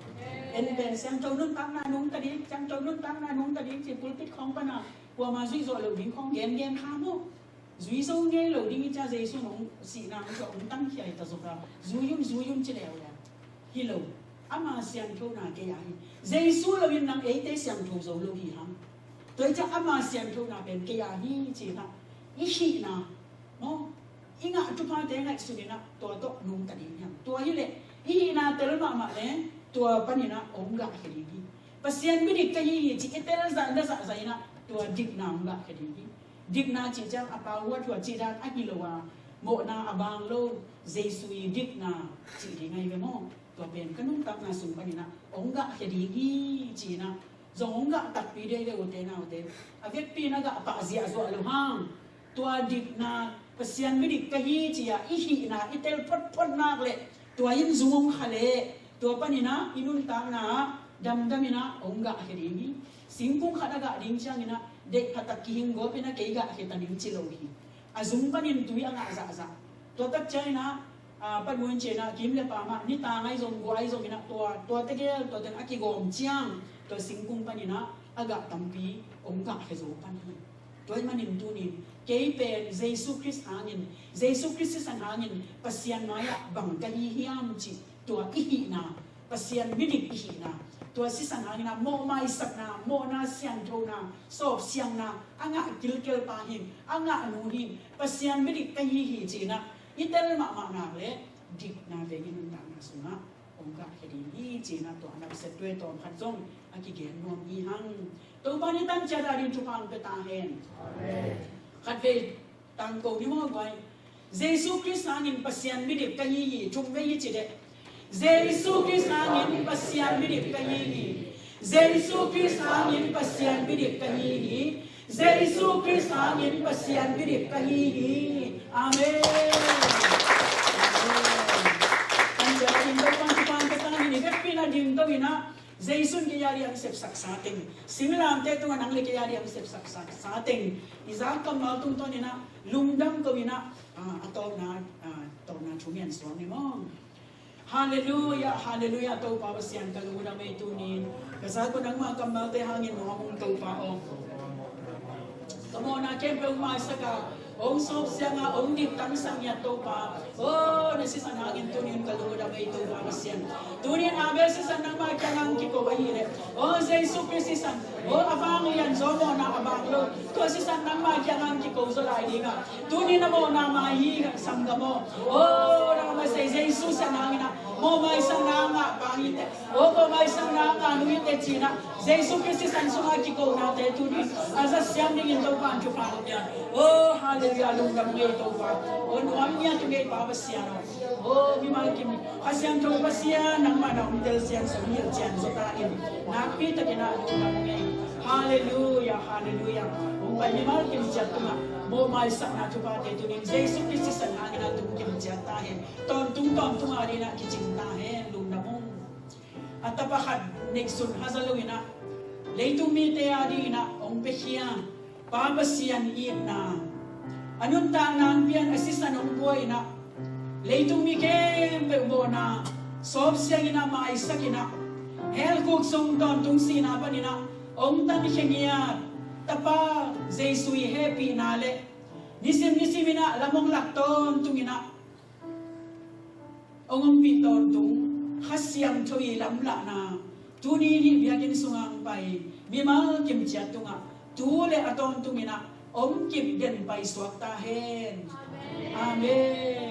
En pen siangtho nuntakna nungta ding, siangtho nuntakna nungta ding ci pulpit khawng pan ah kuamah zuih zawh loh ding khawng gengen kha maw? Zui zo ngei lo ding hi cia, Jesu in hong sihna hong tangkhia hi ta zawk a, zui un, zui un ci leuleu hi lo. Ama sianthona kei a hi. Jesu lo in nang eite siangtho zo lo hi hang. Tua hi cia ama sianthona pen kei a hi ci-in ah i hihna maw, i ngah thuphate ngaihsun in ah tua tawh nungta ding hi hang. Tua hi leh i hihna tel mahmah leh tua panin ah hong gahkhia ding hi. Pasian midik ka hi hi ci i tel zahzah in ah tua dikna hong gahkhia ding hi. Dikna cih ciang a pau huathuat cih dan ahi lo a, mawhna a bang lo, Jesu i dikna cih ding ahi ve maw? Tua pen ka nuntakna sung panin ah hong gahkhia ding hi ci-in ah zong hong gah takpi dei ve, ute naute. A vekpi in a gah pah ziahzuah lo hang. Tua dikna, Pasian midik ka hi ci-a i hihna i tel photphot nak leh tua in zung hong kha leh tua panin ah i nuntakna ah damdam in ah hong gahkhia ding hi. Singkung khat a gah ding ciangin ah deih phatak kihing gawp in ah kei gahkhia ta ning ci lo hi. A zung panin tui a ngah zahzah. Tua tak ciangin ah, a, pan muin ci-in ah kim le pam ah nitak ahi zong, gua ahi zongin ah tua, tua tegel, tua teng a kigawm ciang tua singkung panin ah a gah tampi hong gahkhia zo pan hi. Tua ahih manin tuni-in kei pen Jesu Khrist hangin, Jesu Khrist sisan hangin Pasian mai-ah bang ka hi hiam cih tua i hihna, Pasian midik i hihna, tua sisan hangin ah mawhmaisakna, mawhna, sianthona, sawpsiangna a ngah kilkel pa hi ing, a ngah nu hi ing, Pasian midik ka hi hi ci-in ah i tel mahmah nak leh dikna vei i nuntakna sungah hong gahkhia ding hi ci-in ah tua a napsat tuai tawm khat zong a kigen nuam hi hang. Topa in i tan ciat a ding thupha hong pia ta hen. Amen. Khatvei tangko ni maw guai. Jesu Khrist hangin Pasian midik ka hi hi, thum vei hi ci deh. Jesu Khrist hangin Pasian midik ka hi hi. Jesu Khrist hangin Pasian midik ka hi hi. Jesu Khrist hangin Pasian midik ka hi hi. Amen. Amen. Kan cia in Topa thupha hong pia ta hen. I vekpi in ah dingto in ah Jesu in kei a ding a sepsak sa teng, singlamteh tungah nang le kei a ding a sepsak sa teng, i zak kammal tungtawn in ah lungdam ko in ah, a, a tawpna, a, tawpna thu ngen suak ni maw. Halleluia, halleluia, Topa Pasian ka lungdam ei tuni-in. Ka zak uh nangma kammalte hangin nuam ung Topa aw. Ka Mawhna khempeuh maisak a, hong sawp siang a, hong diktak siang hi a Topa. O, na sisan hangin tuni-in ka lungdam ei Topa Pasian. Tuni-in Abel sisan nangmah kiangah kiko ahih leh, o Jesu Khrist sisan, o a vanglian zaw mawhna a bang lo, tua sisan nangmah kiangah kiko zaw lai ding a, tuni-in a mawhna mai hi sanggam aw. O, nangmah sei Jesu sisan hangin a mawh maisak nangmah bang hi teh. O, mawh maisak nangmah nung hi teh ci-in a, Jesu Khrist sisan sungah kikonate tuni a zat siam dingin Topa in thupha hong pia. O, halleluiah, lungdam ing ei Topa. O, nuam ngiat ing ei Pa Pasian aw. O, mimal kim, Kha Siangtho Pasian nangmah na hong telsiam, sawm hilh cian zaw ta in. Nakpi takin a lungdam ing ei. Halleluiah, halleluiah. Hong pai mimal kim ciat tungah mawh maisakna thuphate tuni-in Jesu Khrist sisan hangin a tungkim ciat ta hen. Tawntung tawntung a dingin a kicing ta hen. Lungdam ung. A tapa khat neihsun haza lo in a, leitung mite a dingin a hong piakhia Pa Pasian itna, a nuntakna hong pian, a sisan hong buai in a, leitung mi khempeuh mawhna sawp siang in a, maisak in a, hell khuk sung tawntung sihna panin a hong tankhia ngiat Tapa Jesu i hehpihna le nisim nisim in a lam hong lak tawntung in a hong ompih tawntung Kha Siangtho i lamlahna tuni-in hih biakinn sungah hong pai mimal kim ciat tungah tu le a tawntung in a omkip den paisuak ta hen. Amen.